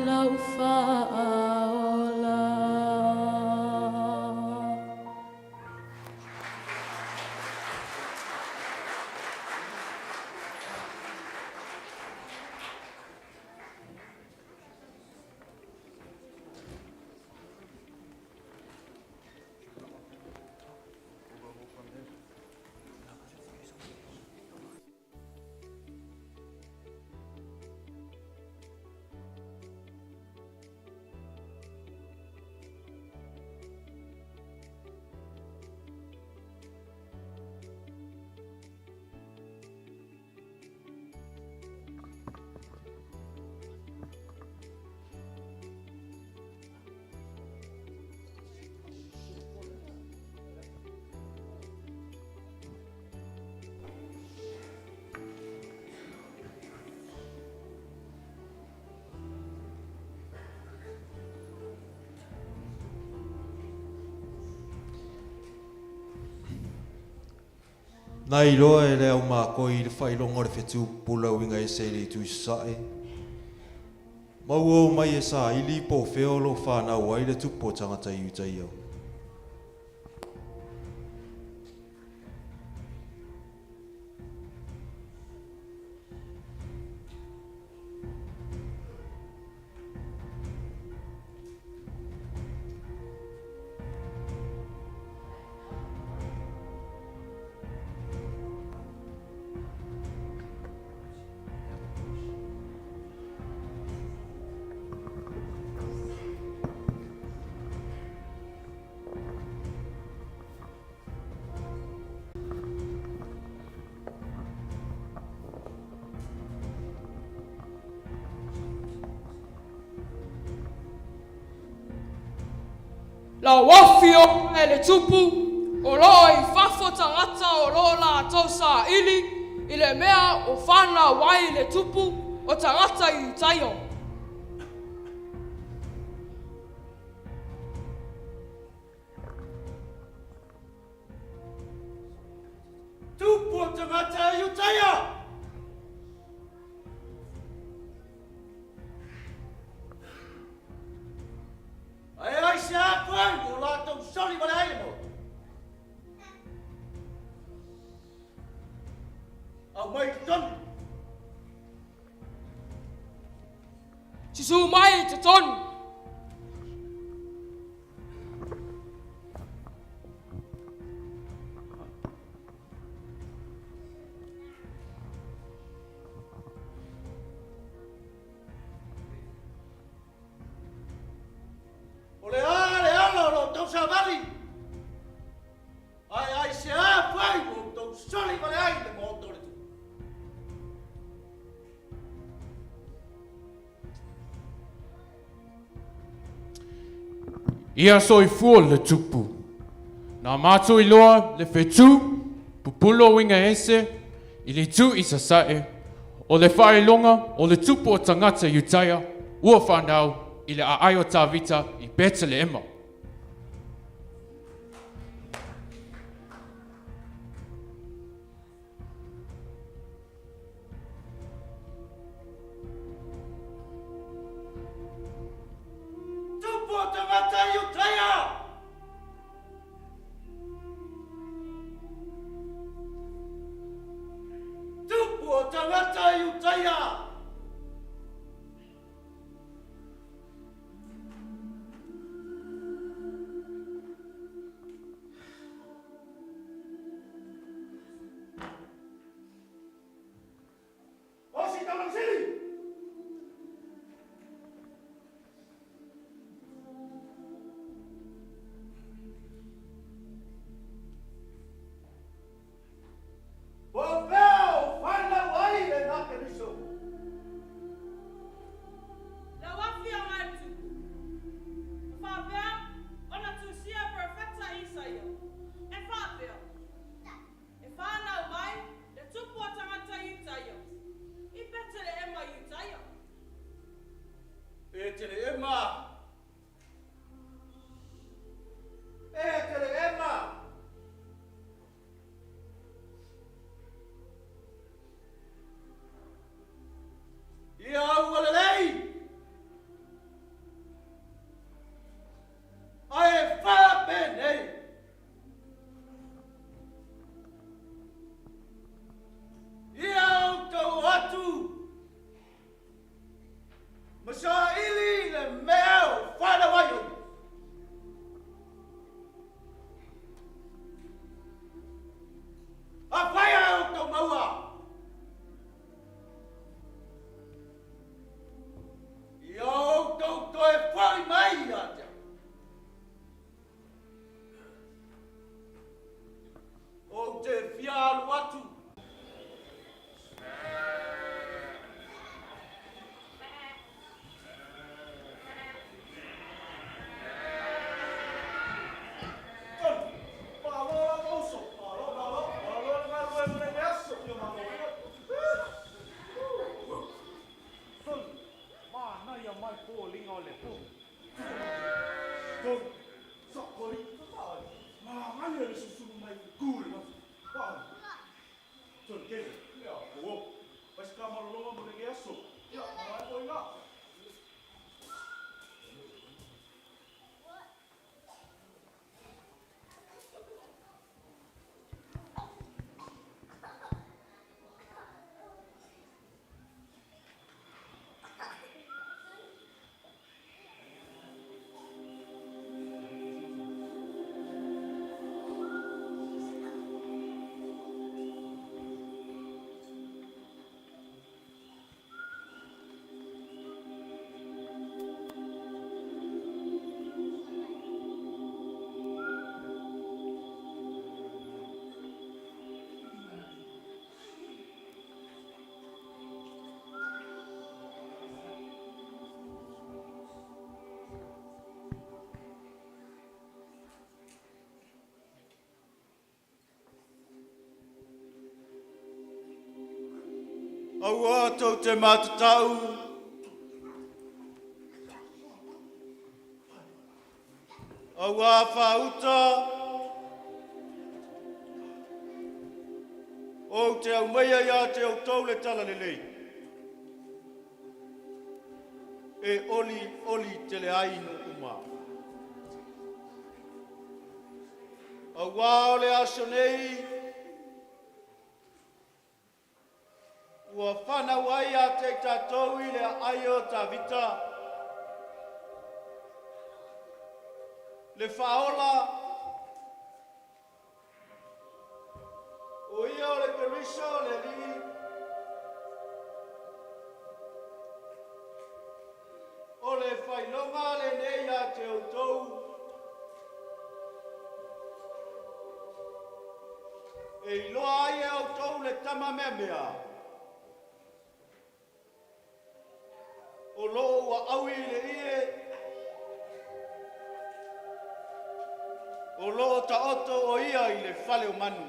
lau faaola. Na iloa e le aumakoi i le faailoga o le fetu pupula uiga ese i le itu i sasae. Ma ua omai e saili po o fea o lo o fanau ai le tupu o tagata Iutaia. Lau Afioga e le Tupu, o lo o i fafo tagata o lo o latou saili i le mea o fanau ai le Tupu o tagata Iutaio. Tupu o tagata Iutaia! Ae aisea fai ua latou soli vale ai le Maota? Aumai i totonu. Susu mai i totonu. O le a le ala o lo outou savali? Ae aisea fai ua outou soli vale ai le Maota o le Tupu? Ia soifua le Tupu. Na matou iloa le fetu, pupulo uiga ese, i le itu i sasae, o le faailoga o le Tupu o tagata Iutaia ua fanau i le aai o Tavita i Peteleema. Tupu o tagata Iutaia! Tupu o tagata Iutaia! Osi Taulangasili! Po o fea o fanau ai lena Keriso? Lau Afioga e le Tupu, na faapea ona tusia e Perofeta Isaia, e faapea, E whānau mai le tupu o tangata Iutaia, i Petereema Iutaia. Petereema! Petereema! Ia aua lelei! Ae faapenei! Ia outou o atu ma saili i le mea o fanau ai o ia. Afai ae outou maua, ia outou toe foi mai ia te au. Ou te fia alu atu. Aua tou te matatau. Aua faauta. Ou te aumaia ia te outou le tala lelei. E oli oli tele ai no uma. Aua o le aso nei, ua fanau ai ia te i tatou i le aai o Tavita, le Faaola, o ia o le Keriso le Alii. O le failoga lenei ia te outou, e iloa ai e outou le tama meamea o lo o ua aui i le ie. O lo o taoto o ia i le fale o manu.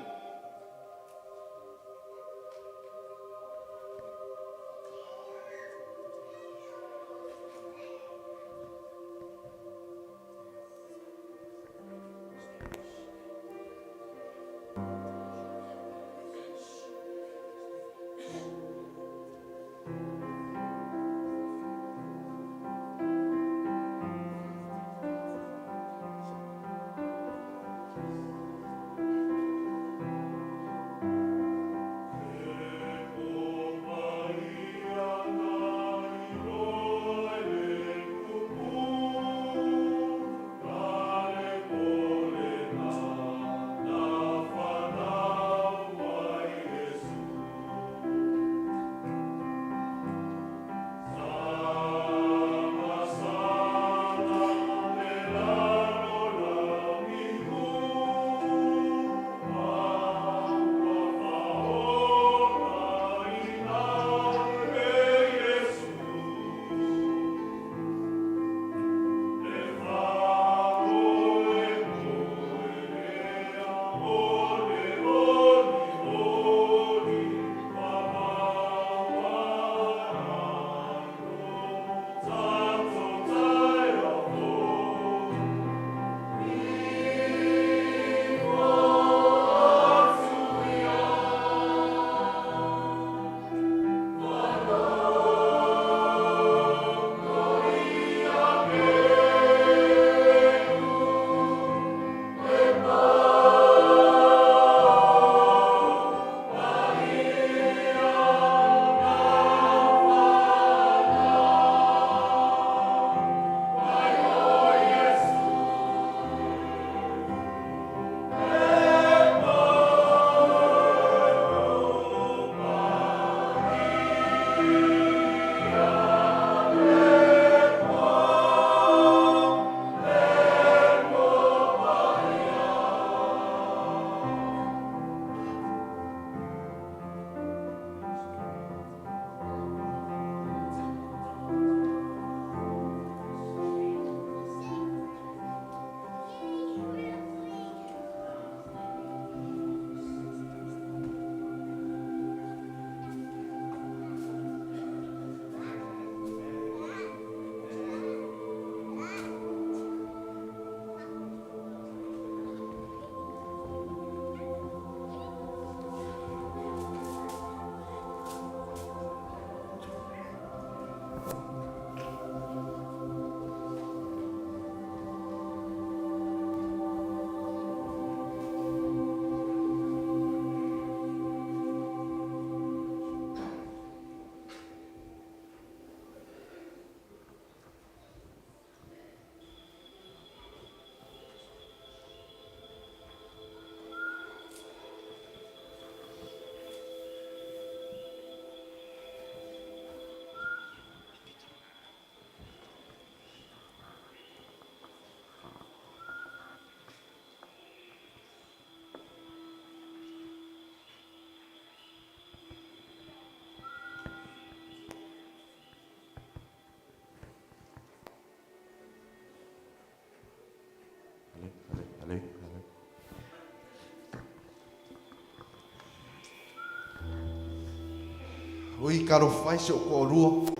Ui talofa e si ou toalua.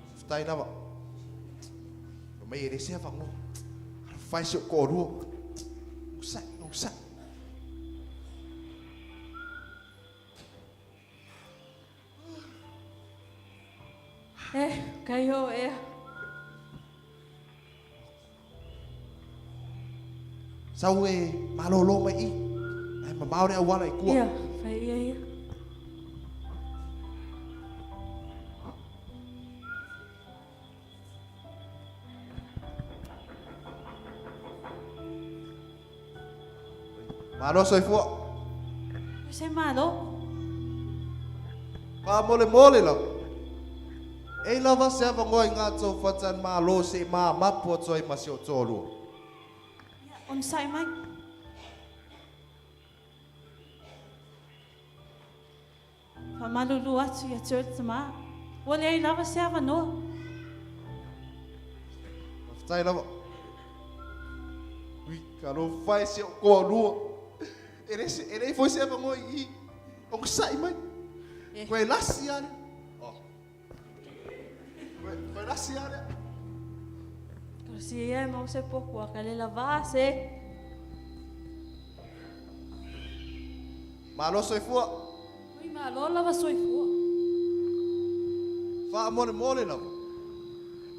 Faafetai lava. Fai mai e le se avanoa. Talofa e si ou toalua. Onosai, onosai. E, kai o ea. Sau e malōlō mai i. Ae mamao le auala i tua. Ia, fai ia ia. Malo soifua. O se malo. Faamolemole lava. Ei lava se avanoa i ngā tou whatanmālō se i māmapu atu ai ma si o toalua. Ia, onosai mai. Faamalulu atu ia te oe le tamā. Ua leai lava se avanoa. Faafetai lava. Ui, talofa e si ou toalua. E le, e leai foi se avanoa i i. Onosai mai. Koe lasi lava lea. Oh. Koe, koe lasi lava lea. Talosia ia e mau se poku a ka le lavā se. Malo soifua. Ui, malo lava soifua. Faamolemole lava.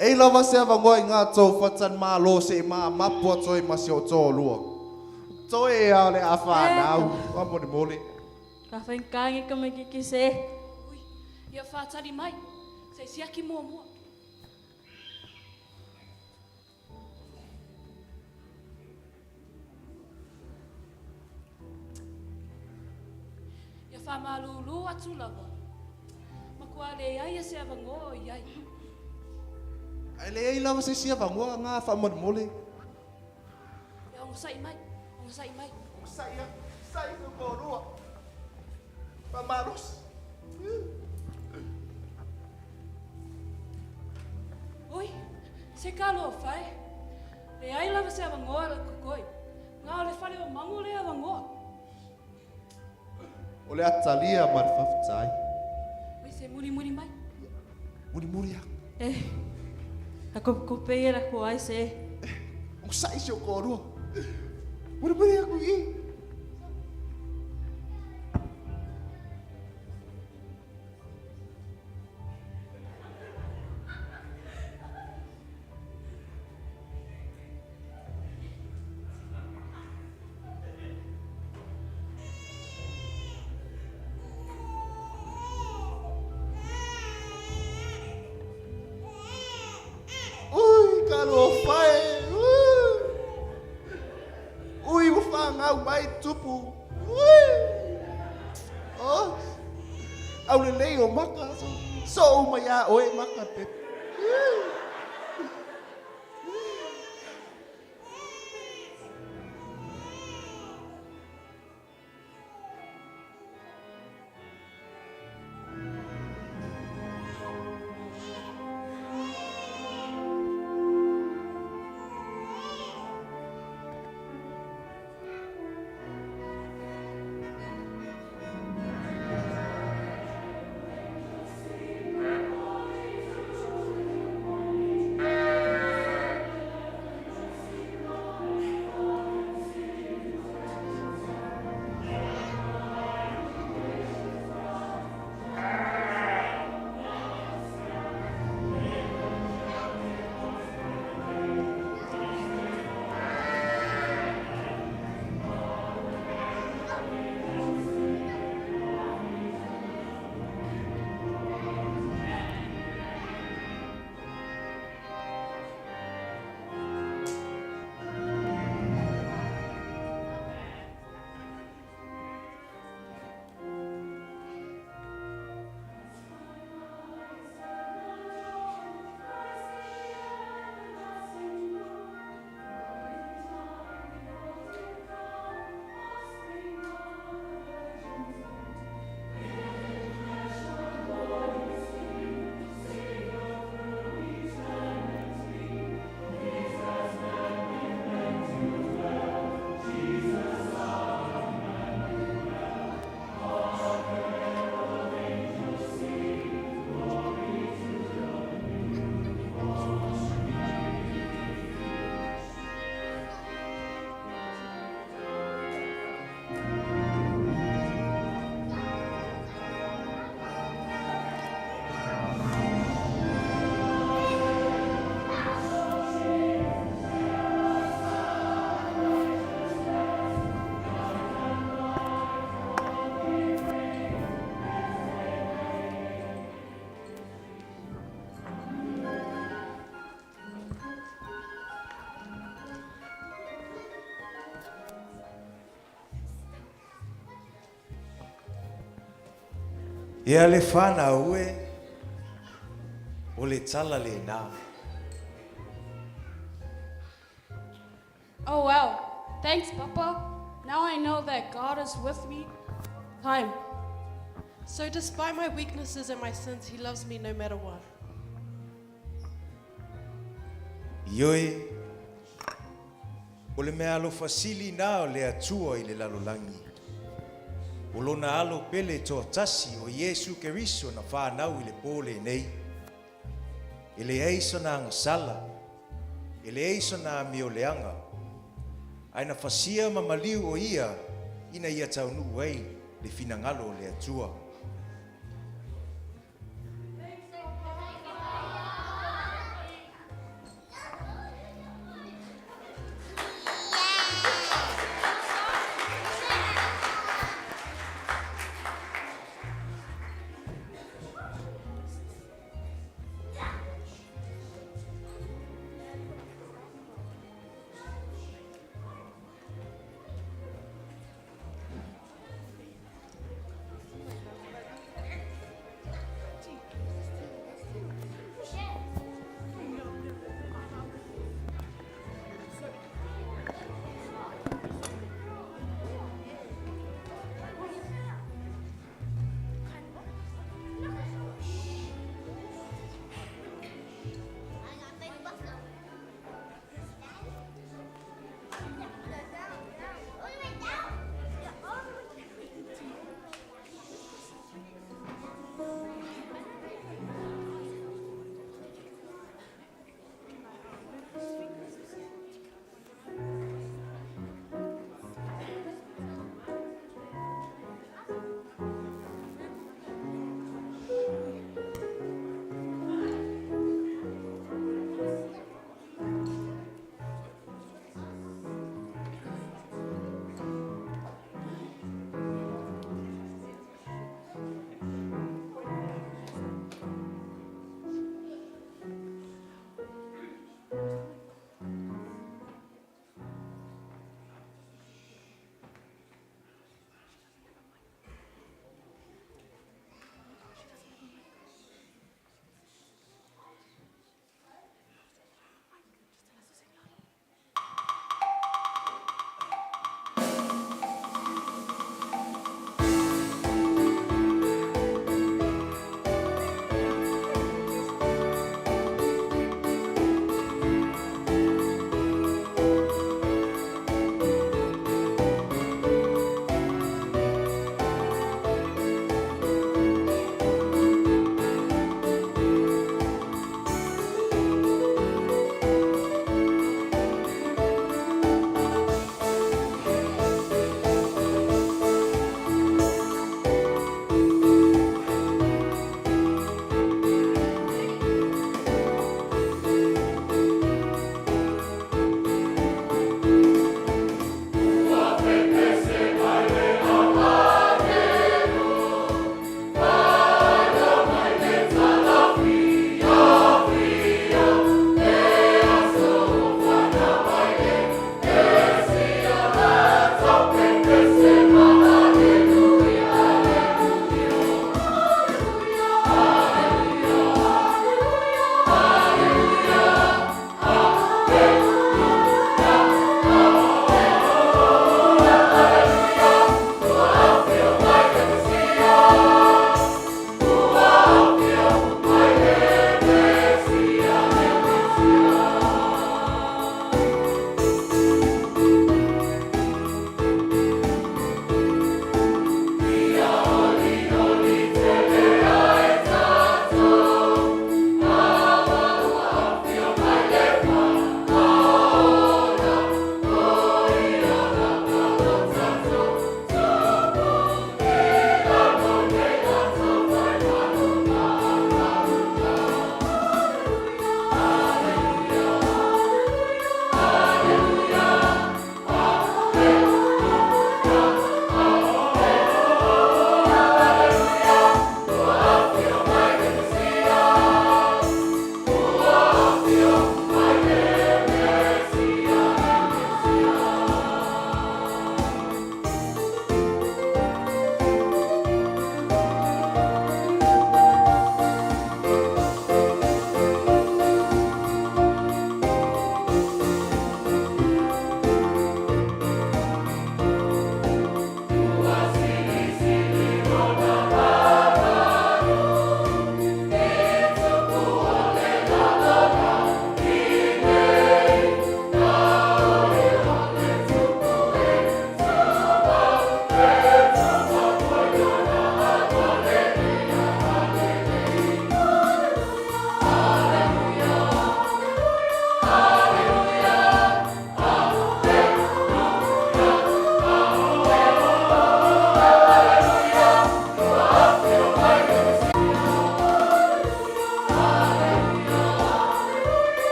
Ei lava se avanoa i ngā tou whatanmālō se i maamapu atu ai ma si o toalua. Toe ea o le a whānau. Faamolemole. Ka whaingangi ka maikiki se. Ui, ia whātari mai, se i siaki muamua. Ia faamalūlū atu lava, makuā leai se avanoa o i ai. Ae leai lava se isi avanoa ngā faamolemole. Ia onosai mai, onosai mai. Onosai a, sai se toalua. Faamalosi. Ui, se talofa e. Leai lava se avanoa le kokoi. Nga o le fale o Mangu le avanoa. O le atalia ma le faafetai. Ui, se mulimuli mai. Mulimuli aku. Eh, a kopekope ia la ko ai se. Eh, onosai si ou toalua. Mulimuli aku i i. Ui, talofa e! Ui, ua fanau mai tupu. Ui! Oh! Aulelei o maka, so uma iā oe maka pepe. Ia le fanau e, o le tala lena. Oh wow, thanks Papa. Now I know that God is with me. Time. So despite my weaknesses and my sins, he loves me no matter what. Ioe, O le meaalofa sili na o le Atua i le lalolagi. O lona Alo pele toatasi o Iesu Keriso na fanau i le pō lenei. E leai sona agasala, e leai sona amioleaga, ae na fasia ma maliu o ia ina ia taunuu ai le finagalo o le Atua.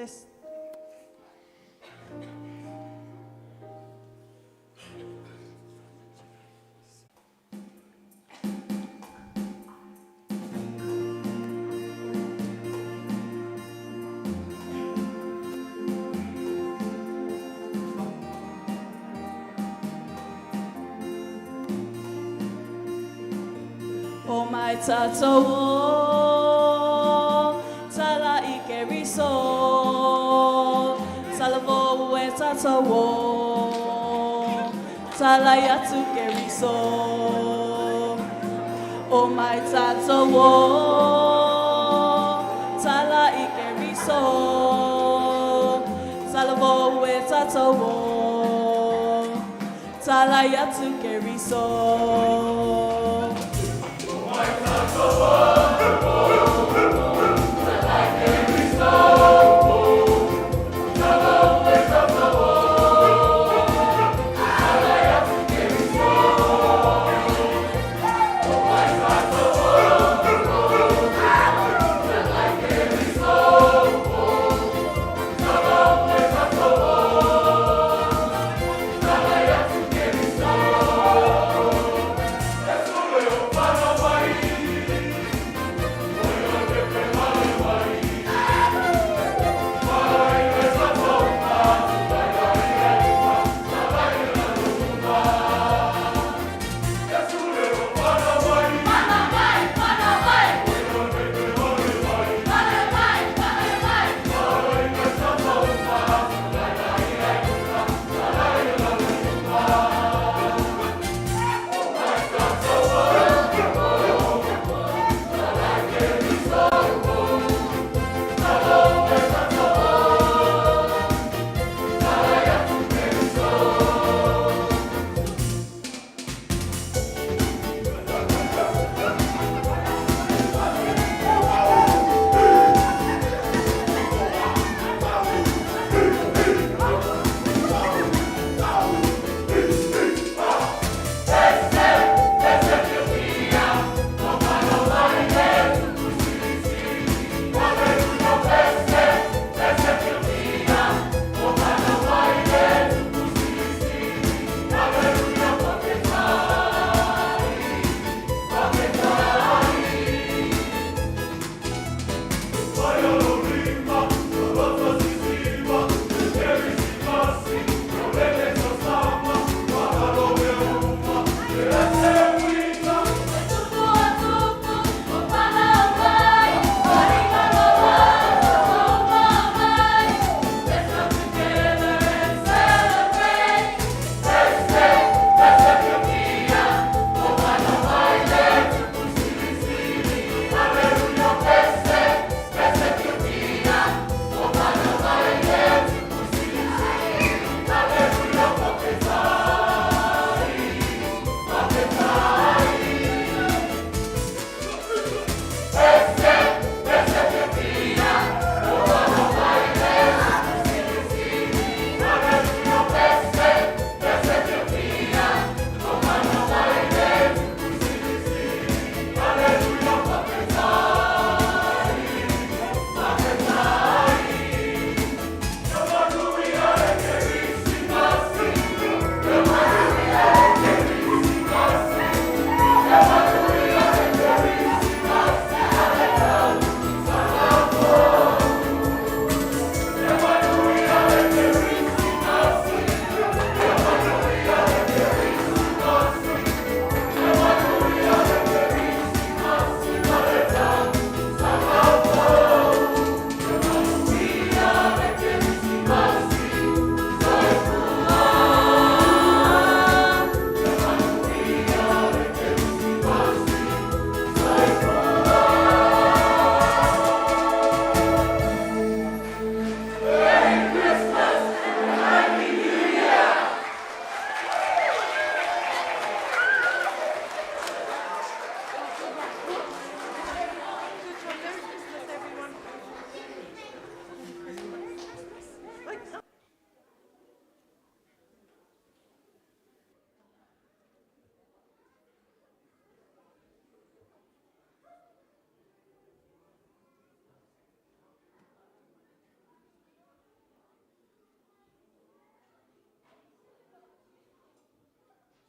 Sis. O mai tātou o, tala i ke riso, tala vou e tātou o, tala i atu ke riso. O mai tātou o, tala i ke riso, tala vou e tātou o, tala i atu ke riso.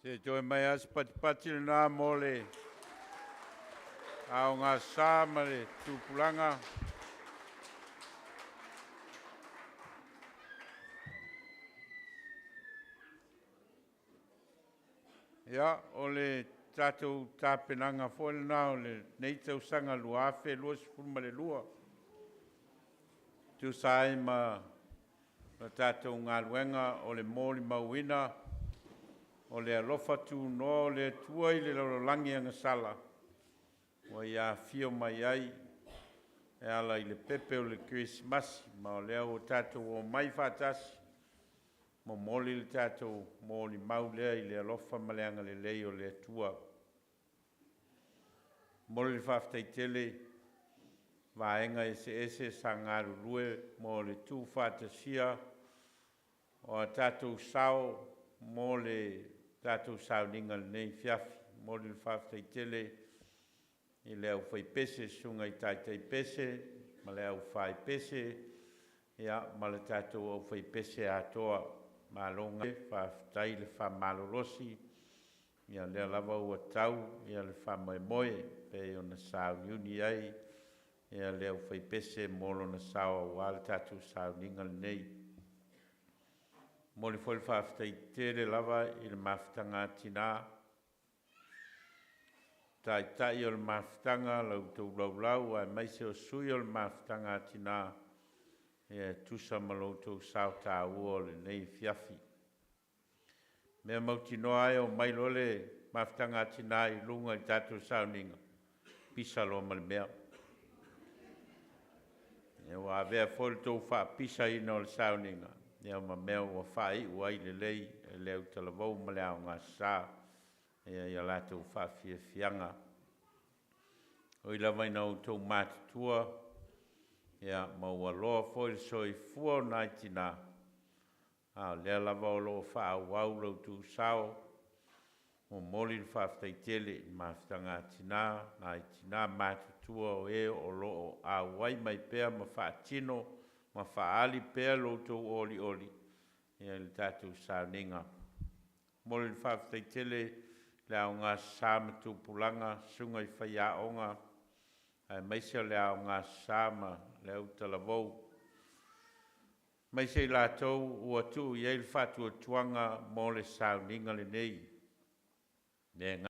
Se toe mai a se patipati lenā mo le aogāsā ma le tupulaga. Ia, o le tatou tapenaga foi lenā o lenei tausaga 2022, tusa ai ma le tatou galuega o le molimauina o le alofa tunoa o le Atua i le lalolagi agasala ua ia afio mai ai e ala i le pepe o le Kerisimasi, ma o lea ua tatou omai faatasi momoli le tatou molimau lea i le alofa ma le agalelei o le Atua. Momoli le faafetai tele i vaega eseese sa galulue mo le tuufaatasia o a tatou sao mo le tatou sauniga i lenei afiafi. Momoli le faafetai tele i le aufaipese, susuga i taitaipese ma le aufaipese, ia ma le tatou aufaipese atoa. Malo faafetai le faamalolosi, ia lea lava ua tau ia le faamoemoe pei ona sauniuni ai ia le aufaipese mo lona sao aua le tatou sauniga lenei. Momoli foi le faafetai tele lava i le mafutaga a tinā, taitai o le mafutaga, la outou laulau aemaise o sui o le mafutaga a tinā, ia e tusa ma lo outou sao taua o lenei afiafi. Mea mautinoa ai, omai loa le mafutaga a tinā i luga i le tatou sauniga, pisa loa ma le mea. Ia ua avea foi le tou faapisaina o le sauniga, ia ma mea ua faaiu ai lelei e le autalavou ma le aogāsā ia ia latou faafiafiaga. Oi lava ina outou matutua, ia ma ua loa foi le soifua o nai tinā, a o lea lava o lo o faaauau lo outou sao, momoli le faafetai tele i mafutaga a tinā, nai tinā matutua o e o lo o auai mai pea ma faatino ma faaali pea lo outou olioli ia i le tatou sauniga. Momoli le faafetai tele le aogāsā ma tupulaga, susuga i faiaoga, aemaise o le aogāsā ma le autalavou, aemaise i latou ua tuu i ai le faatuatuaga mo le sauniga lenei. Le